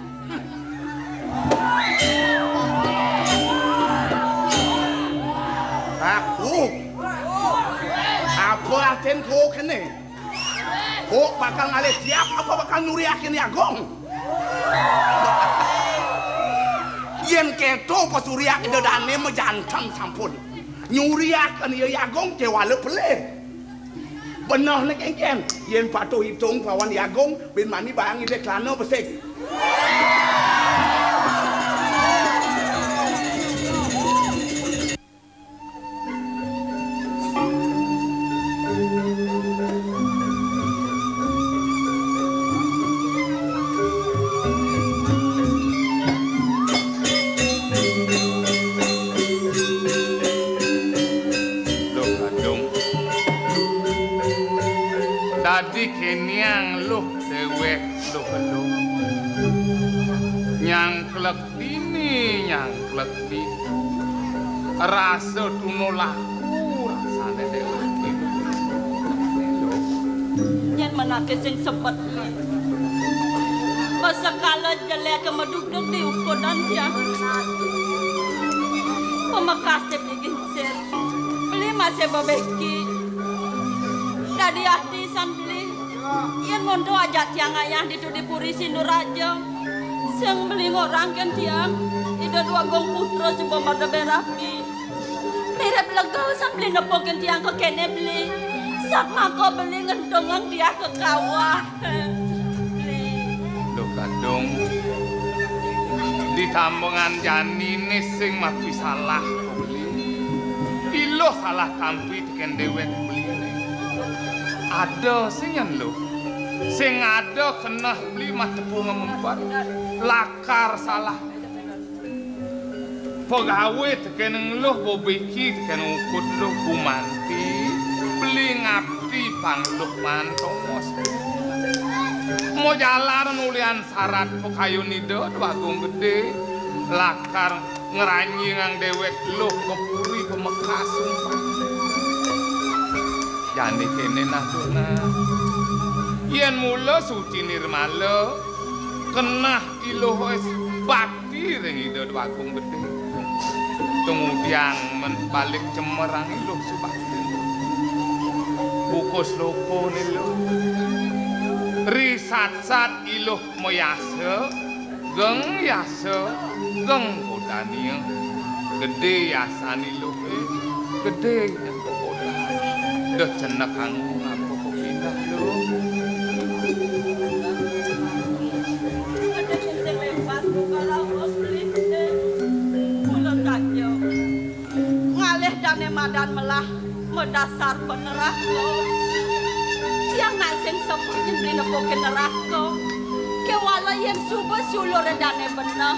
Aku. Apa artin ku kéné? Kok bakal ngalih tiap apa bakal nyuriakin Agung? Yén kéto pasuriak Ida Dané majanten sampun. Nyuriakan ya Agung kéwala pelih. Beneh né kéngkén, yén patuh itung pawan Agung, bin mani barang idé kelana besik. Luh Gadung. Dadi kéniang luh déwék luh luh. Nyangklek dini nyangklek dini. Rasa tuna laku rasané déwék. Yén menaké sing sebet. Pasekala jelék madugdug di ukudan tiang. Pamekas di gingsir. Beli masih bebeki. Dadi ati san beli. Yén monto ajak tiang ayah ditu di Puri Sinduraja. Sing beli ngorangkan tiang. Ida Dwagung Putra suba mada berapi. Mirib lega san beli nepukin tiang ka kene beli. Sat maka beli ngentungang tiang ka kawah. Beli. Duh, Gadung. Ditambengan jani né sing mapi salah beli. Iluh salah tampi tekén déwék beli né. Ada sing nyen luh. Sing ada keneh beli matepu ngemempet. Lakar salah. Pegawé tekén ngluh bobiki tekén ukud luh gumanti, beli ngabdi pangluh man tongos. Mo jalan ulian sarat pakayun Ida Dwagung Gedé, lakar ngranjingang déwék luh ka puri pamekas sumpah. Jani kéné nah, Dona. Yén mula suci nirmala, kenah iluh wis bakti ring Ida Dwagung Gedé. Tumudiang men balik cemerang iluh subakti. Bukus lokoné luh. Risatsat iluh mayasa, geng yasa, geng kodania. Gedé yasan iluh, eh. Gedé Duh, cenek kang ngapa kok pindah, Lho? Ada sing lepas buka lawas beli. Kula saja. Ngalih dané madan melah madasar neraka. Tiang nak sing sepuh nyén beli nepukin neraka. Kéwala yén suba suluré dané beneh.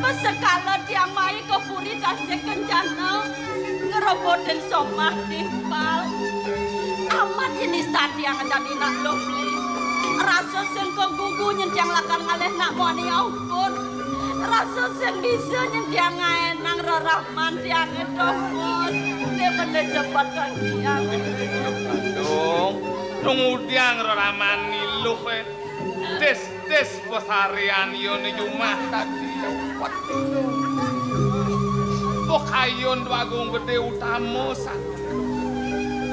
Pasekala tiang mai ka puri tasih kencana. Ngrebutin somah timpal. Amat yén nista tiang dadi nak luh beli. Rasa sing kagugu nyén tiang lakar ngalih nak muani ampun. Rasa sing bisa nyén tiang ngaénang rerahman tiangé tongos. Né bener sepat kang tiang. Kandung, tumudiang rerahman iluh, eh. Tis-tis pasarian yone jumah tadi. Pakayun Dwagung Gedé utama sak.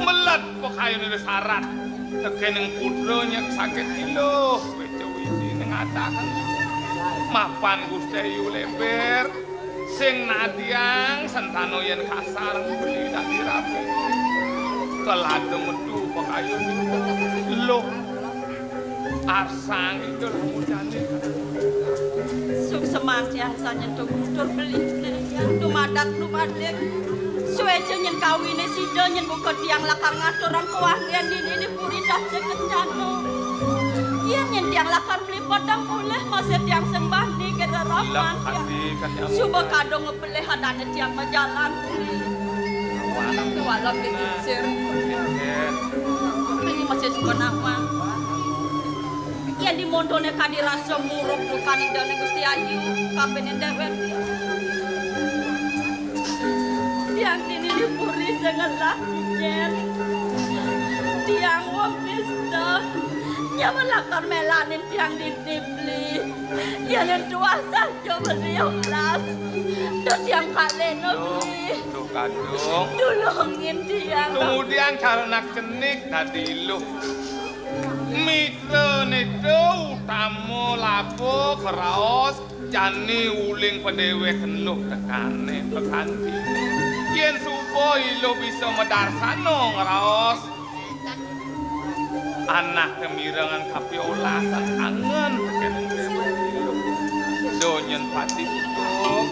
Melet pakayun ida sarat. Tekening putra nyek sakit iluh. Weca widi ning adahan. Mapan Gusti Ayu Leber. Sing nadiang sentana yen kasar beli dadi rabi. Kelada metu pakayun luh arsang ida lamun jani. Sukseman tiang sanya tutur beli dumadak dumadik. Sueca nyen kawine sida nyen buka tiang lakar ngaturang kawanggen dini di puri dasa kencana. Yen nyen tiang lakar Padang mulih masih tiang sembah ni gederapan. Suba kadung ngepelih adane tiang majalan. Walau dikincir. Ini masih suka nawang. Yang dimondone kadi rasa muruk dukan idane Gusti Ayu. Kapene dewek. Tiang dini di puri sengelah nyen. Tiang wong nista. Nyaman lakar melanin tiang dini beli. Yen tuah saja beli olas. Duh tiang kalena beli. Duh kadung. Tulungin tiang. Kemudian cara nak cenik tadi lu. Mitra neda utama laba keraos. Jani uling padewek enuh tekane pekanti. Yen suba iluh bisa madarsana ngraos. Anak temirengan kapiolasan angen tekene dewek iluh. Donyen pati utuh,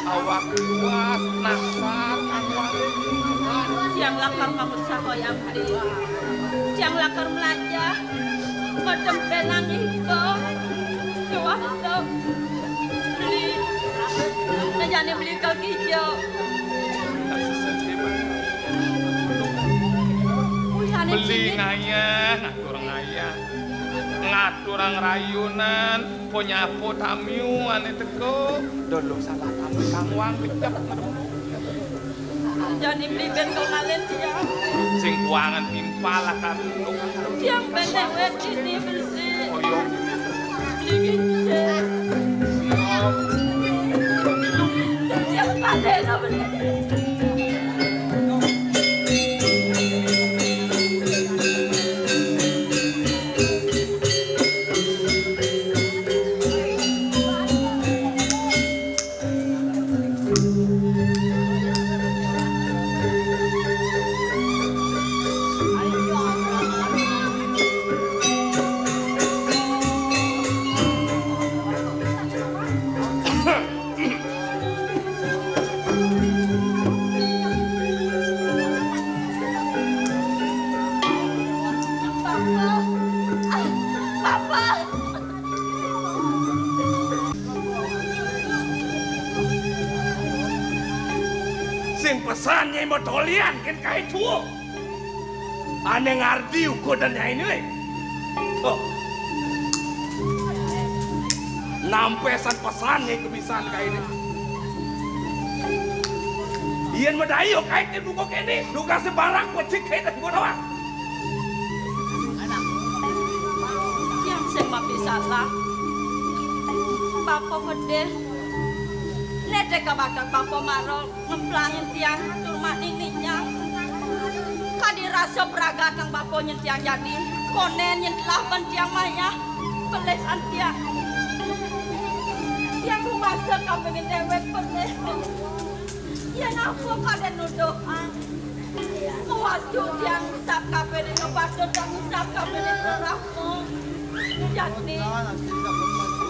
awak kuat, nasar, anwar. Tiang lakar pamut sahoyam, Bli. Tiang lakar melajah. Madem pelang iba. Tuah tu. Beli. Najane beli kaki jo. Beli ngayah, ngatur ngayah. Ngaturang rayunan, ponyapo tamiu ane teko. Dolo salah tamiu kangwang kecep. Jani beli ben kau ngalen tiang. Sing kuangan timpal lah kami. Tiang ben dewek ini beli. Oh iya. Beli kincir. Tiang pada nak beli. Sing pesan Nyai matolian kén kaé tuh. Ané ngardi ukudan Nyai né. Tuh. Nampé san pesan Nyai kebisan kaé né. Yén madayu kaé té duka kéné, duka sebarang pecik kaé té gua doang. Tiang sing mapisalah. Bapa pedih. Né té kabakat bapa mara ngemplangin tiang tur mani ninyang. Kadi rasa pragatang bapa nyén tiang jani. Konén nyén telah ban tiang mayah. Pelih an tiang. Tiang rumasa kampungin déwék pelih. Yén apa kadén nuduh. Mawadu tiang sap kabéh ning patut dan sap kabéh ning rerahmu. Jani,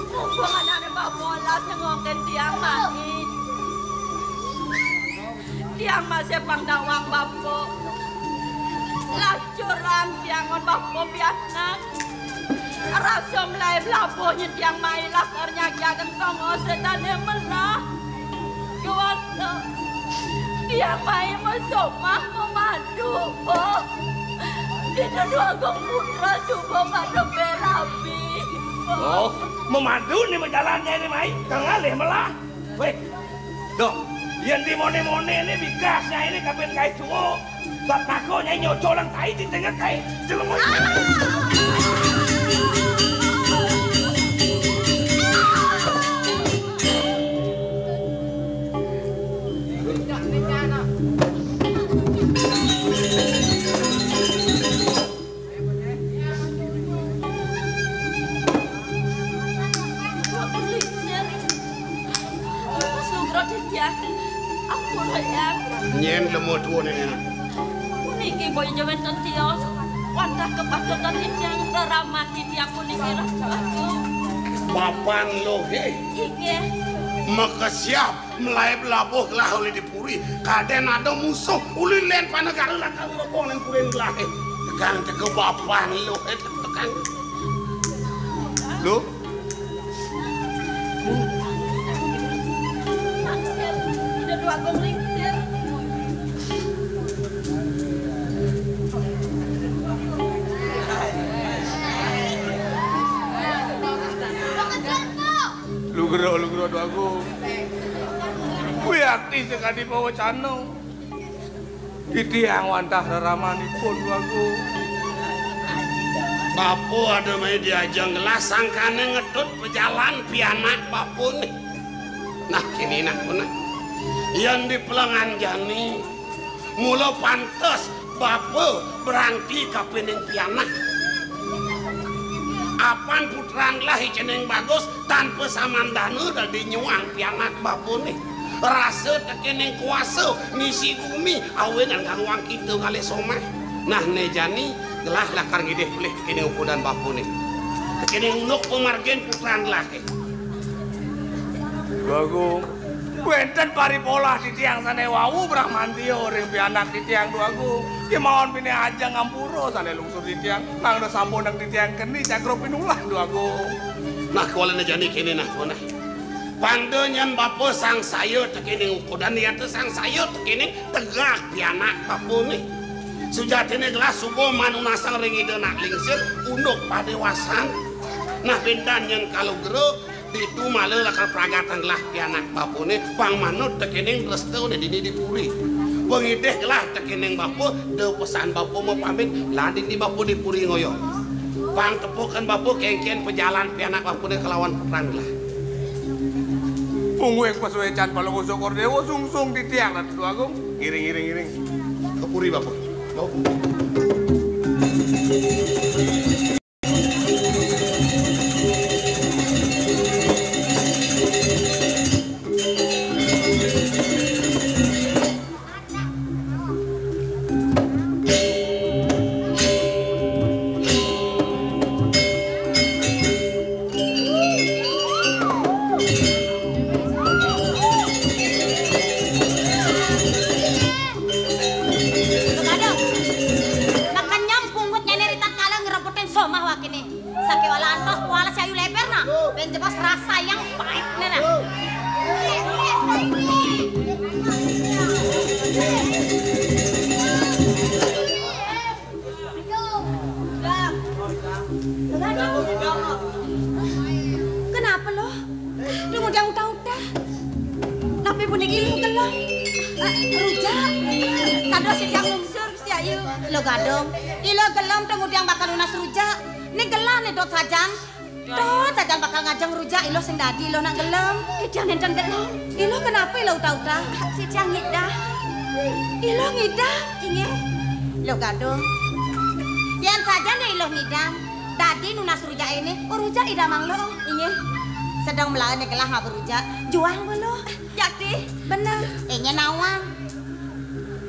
mumpung anané bapa lah sengokin tiang mani. Tiang masih pang dawang bapa. Lacuran tiang ngon bapa pianak. Rasa melaib labuh nyén tiang mai lakar nyagi ageng tongos sétané melah. Kéwala tiang mai masomah mamadu, Mbok. Ditu Dwagung Putra suba madepé rabi, Mbok. Oh, mamadu né majalan Nyai né mai, kang ngalih melah. Wéh, doh, yén di moné-moné né bikas Nyai né kabin kaé tuh. Satako Nyai nyocolang tai di tengah kaé. Jelema. Ampun, Yang. Nyén lemah tuun ini. Puniki boya wénten tios. Wantah kapatutan titiang reraman titiang puniki, Ratu Agung. Bapan Luh, eh. Inggih. Makesiab melaib labuh gelah uli di puri. Kadén ada musuh uli lén panegara lakar ngrobong nang puri gelah, eh. Tekan teka Bapan Luh, eh, tekan. Luh. Ida Dwagung Lingsir. Lugra, lugra, Dwagung. Wiakti sakadi pawecana. Titiang wantah reramanipun, Dwagung. Bapa ada mai diajeng gelah sangkané ngetut pajalan pianak bapané. Nah, kéné nah punah. Yén di pelengan jani, mula pantes bapa berangti kapining pianak. Apan putran gelah cening bagus, tanpa samandana dadi nyuang pianak bapané. Rasa tekéning kuasa ngisi gumi, awinan ngaruang kita ngalih somah. Nah, né jani gelah lakar ngidih pelih tekéning ukudan bapané. Tekéning unduk pamargin putran gelahé. Dwagung, wénten paripolah titiang sané wau bramantia ring pianak titiang, Dwagung. Kémaon pinih ajeng ngampura sané lungsur titiang, mangda sampunang titiang keni cakra pinulah, Dwagung. Nah, kualina jani kéné nah, punah. Panda nyén bapa sangsaya tekéning ukudan, yata sangsaya tekéning tegak pianak bapané. Sujatiné gelah suba manunasang ring Ida Anak Lingsir unduk padéwasan. Nah, pintan nyén kalugra, ditu mala lakar pragatang gelah pianak bapané, pang manut tekéning restané dini di puri. Pangidih gelah tekéning bapa, da pesan bapa mapamit, lan dini bapa di puri ngoyong. Pang tepukin bapa kénkén pajalan pianak bapané kalawan putran gelah. Mungguing pasuécan Palungguh Sokor Déwa sungsung titiang, Ratu Agung. Ngiring, ngiring, ngiring. Ka puri, bapa. Bapa. Aduh, makan nyam kungkut nyane ritatkala ngerebutin Eh, rujak. Kados titiang nglungsur, Gusti Ayu. Ila Gadung, ila gelem to ngudiang bakal nunas rujak. Né gelah né dot sajan. Dot sajan bakal ngajeng rujak ila sing dadi ila nak gelem. Titiang nénten gelem. Ila kenapa ila udah-udah? Titiang ngidah. Ila ngidah? Inggih. Ila Gadung. Yén sajan ila ngidam, dadi nunas rujak éné, oh, rujak idamang ila. Inggih. Sedeng melaén gelah ngaba rujak. Juang belo. Yakti. Bener. Énya nawang.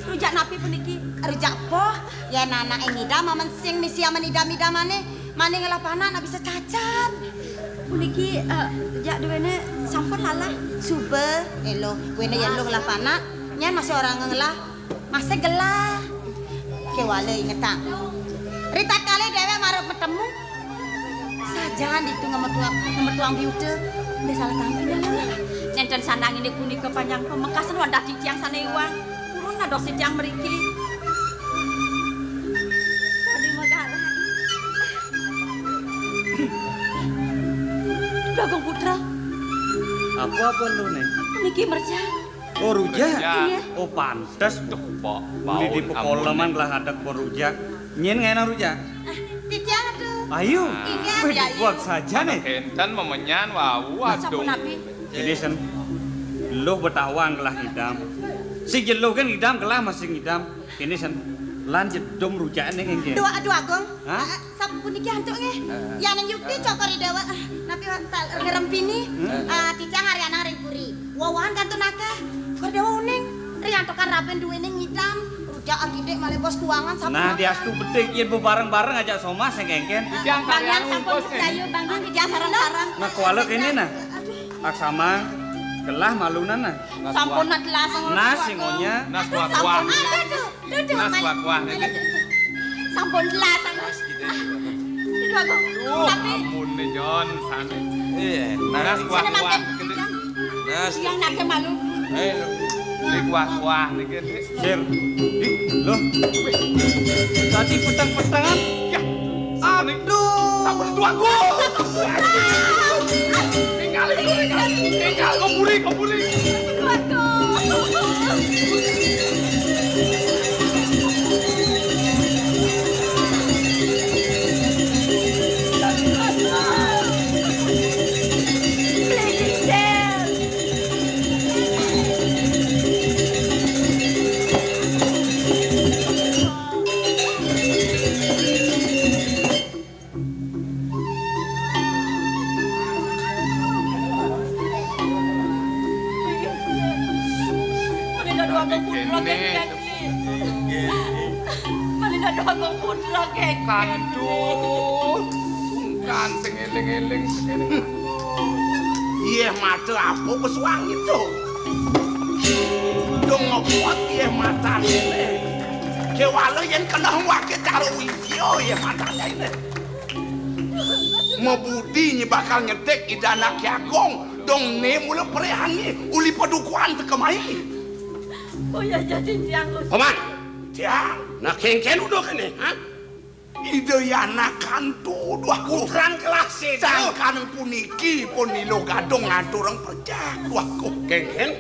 Rujak napi puniki? Rujak poh. Yén anaké ngidam amen sing misi amen idam-idamané, mané ngelah panak nak bisa cacat. Puniki, eh, jak duéné sampun lalah. Suba, élo, kuéné yén lu ngelah panak, nyén masih orang ngelah, masih gelah. Kéwala ingetang. Ritatkala déwék mara metemu, sajan ditu ngemetuang, ngemetuang biuta, udah salah tampi dah. Nénten sandang indik punika panjang pamekasan wadah titiang sané iwang. Purun dados titiang mriki. Tadi megarah. Bagong Putra. Apa-apa lu né? Niki merja. Oh, rujak. Rujak. Iya. Oh, pantes. Duh, Pak. Uli di pekoleman lah ada kok rujak. Nyén ngenang rujak? Ah, titiang tuh. Ayo. Inggih, wéh, ya, dibuat iya. Saja nih. Enten memenyan wau. Sampun aduh. Napi? Ini sen. Lu betawang lah ngidam. Si jelo kan ngidam, gelah masih ngidam. Ini sen. Lan jedom rujaké ning nggih. Dua, dua Agung. Hah? Eh, sapuniki antuk nggih. Heeh. Yaning yukti Cokor Déwa. Ah, napi wonten ngerempini? Hmm? Ah, titiang Aryanang ring puri. Wewahan kantun akeh. Cokor Déwa uning. Riantokan raben duwene ngidam. Rujak akidik malih bos kuangan. Nah, diastu bedik yen bebareng-bareng ajak somah sing kengken. Titiang Bang Yan sampun bos, eh. Dayu, Bang Yan titiang sareng-sareng. Nah, kuala kene nah. Aduh. Laksamang, gelah malunan nah. Sampun telas. Nah, singonya. Nas kuah-kuah. Aduh, aduh, aduh, Nas kuah-kuah niki. Sampun telas. Aduh, aku. Duh, tapi ampun nih, Jon, sane. Iya, nah. Nas kuah-kuah. Nas. Yang nake malu. Eh, ini kuah-kuah niki, Dik. Sir. Ih, loh. Tadi petang-petangan. Ya. Aduh. Sampun tuaku. Tinggal itu, tinggal. Tinggal, kau buri, kau buri. Malih dados agung putra kengken. Aduh, sungkan sing eling-eling. Iyeh mata apa kesuang itu? Dong ngopot iyeh mata ini. Kewala yen kena wake karo wisya iyeh matanya ini. Mabudi nyi bakal nyetik Ida Anak Ki Agung, dong ne mula perihani uli padukuhan teka mai. Oh ya, jadi tiang. Paman, tiang, nak kengken udah kene, ha? Ida Yana kantu, duh aku. Putrang kelas itu. Sangkan puniki pun Ilo Gadung ngaturang perjak, duh aku. Kengken?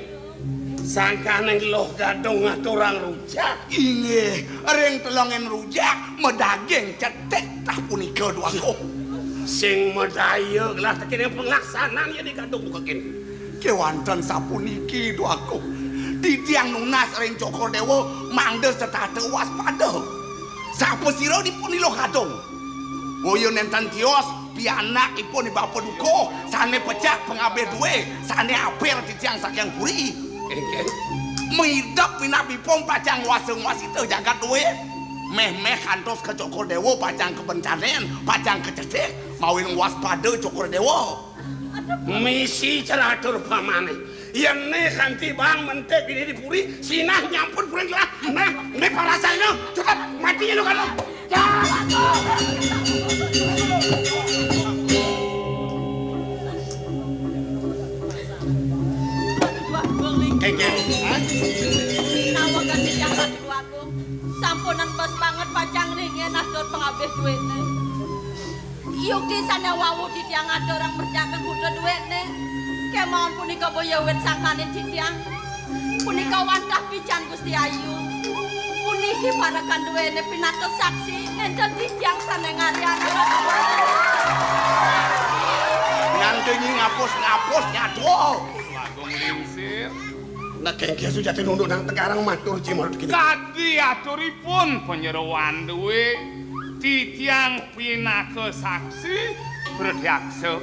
Sangkaning Luh Gadung ngaturang rujak. Inggih, ring telenging rujak madaging cetik tah punika, duh aku. Sing madaya gelah tekene penglaksanan ya di Gadung buka kene. Kewanten sapuniki, duh aku. Titiang nunas ring Cokor Dewa mangda setata waspada. Sapa sira dipun Ilo Gadung? Boya nenten tios, pianak ipun di bapa duka, sane pecak pengabih duwe, sane apir titiang saking puri. Inggih. Maidep minabipun pacang nguasa-nguasita jagat duwe. Meh-meh kantos ka Cokor Dewa pacang kabencanen, pacang kacetik, mawin waspada Cokor Dewa. Misi ceratur pamane. Yen ne kanti bang mentik bini di puri, sinah nyampun puri gelah. Nah, ne parasane, tetep mati ya lu kan. Kengken, ha? Nawa ganti jalan dua aku. Sampunan bos banget pacang ringe nasdor pengabih duwene. Yukti sane wau titiang aturang merjakan putra duwene. Kemawon punika boya wit sangkaning titiang. Punika wantah pican Gusti Ayu. Puniki parekan duéné pinaka saksi nénten titiang sané ngarya anak. Nang dengi ngapus-ngapus nyatua. Agung Lingsir. Nak kéngkén sujati nunduk nang tegarang matur jimat kini. Kadi aturipun panyeroan dué titiang pinaka saksi pratyaksa.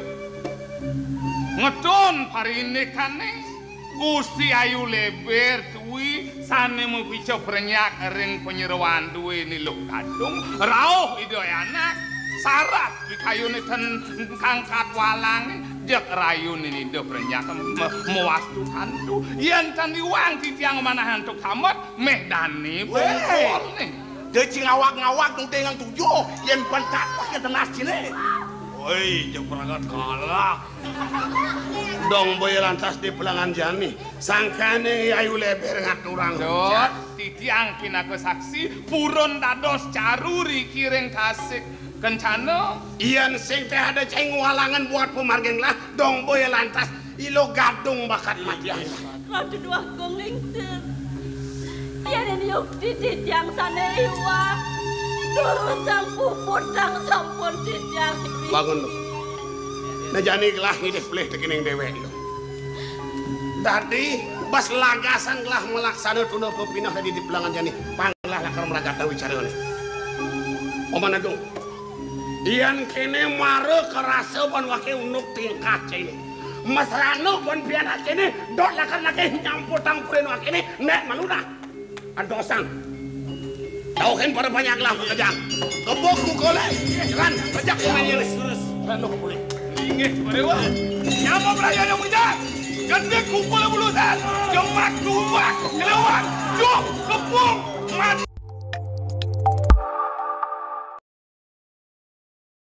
Ngetun parindikané Gusti Ayu Léber Twi sané mapica prenyak ring panyeroan dué Ni Luh Gadung, rauh Ida Anak, sarat pikayuné ten kangkat walang, jeg rayuné Ida prenyak me-, mawastu kantu. Yén tan iwang titiang manah antuk tamet, méh dané bungkul nih. Décé ngawag-ngawag nudingang tujuh, yén pentak pakai tenas ciné. Woi, jeg pragat kalah. Dong boya lantas di pelangan jani. Sangkané Ayu Léber ngaturang. Dot, titiang pinaka saksi, purun dados caru riki ring tasik kencana. Yén sing téh ada cai ngwalangan buat pamargin lah, dong boya lantas Ni Luh Gadung bakat matian. Ratu Déwa Agung Lingsir. Yén yukti titiang sané iwang, durusang puputang sampun titiang. Bangun, Luh. Nah, jani gelah ngidih pelih tekening déwék, Luh. Dadi, bas lagasan gelah malaksana tuna pepineh dadi di pelangan jani. Pang gelah lakar mragatang wicarané. Paman Agung. Yén kéné mara karasa ban waké unduk tingkah cainé. Mesrana ban pianak cainé, dot lakar naké nyamputang kurin wakéné, nék malu dah. Adosang. Dauhin pada panjak lah makejang. Kebuk kukulé, ran, pejak kukulé. Terus, ran lo kukulé. Inggih, Déwa. Nyapa beraya ada pejak? Gendek kukul bulusan, jemak tumbak, kelewat, juk, kepung.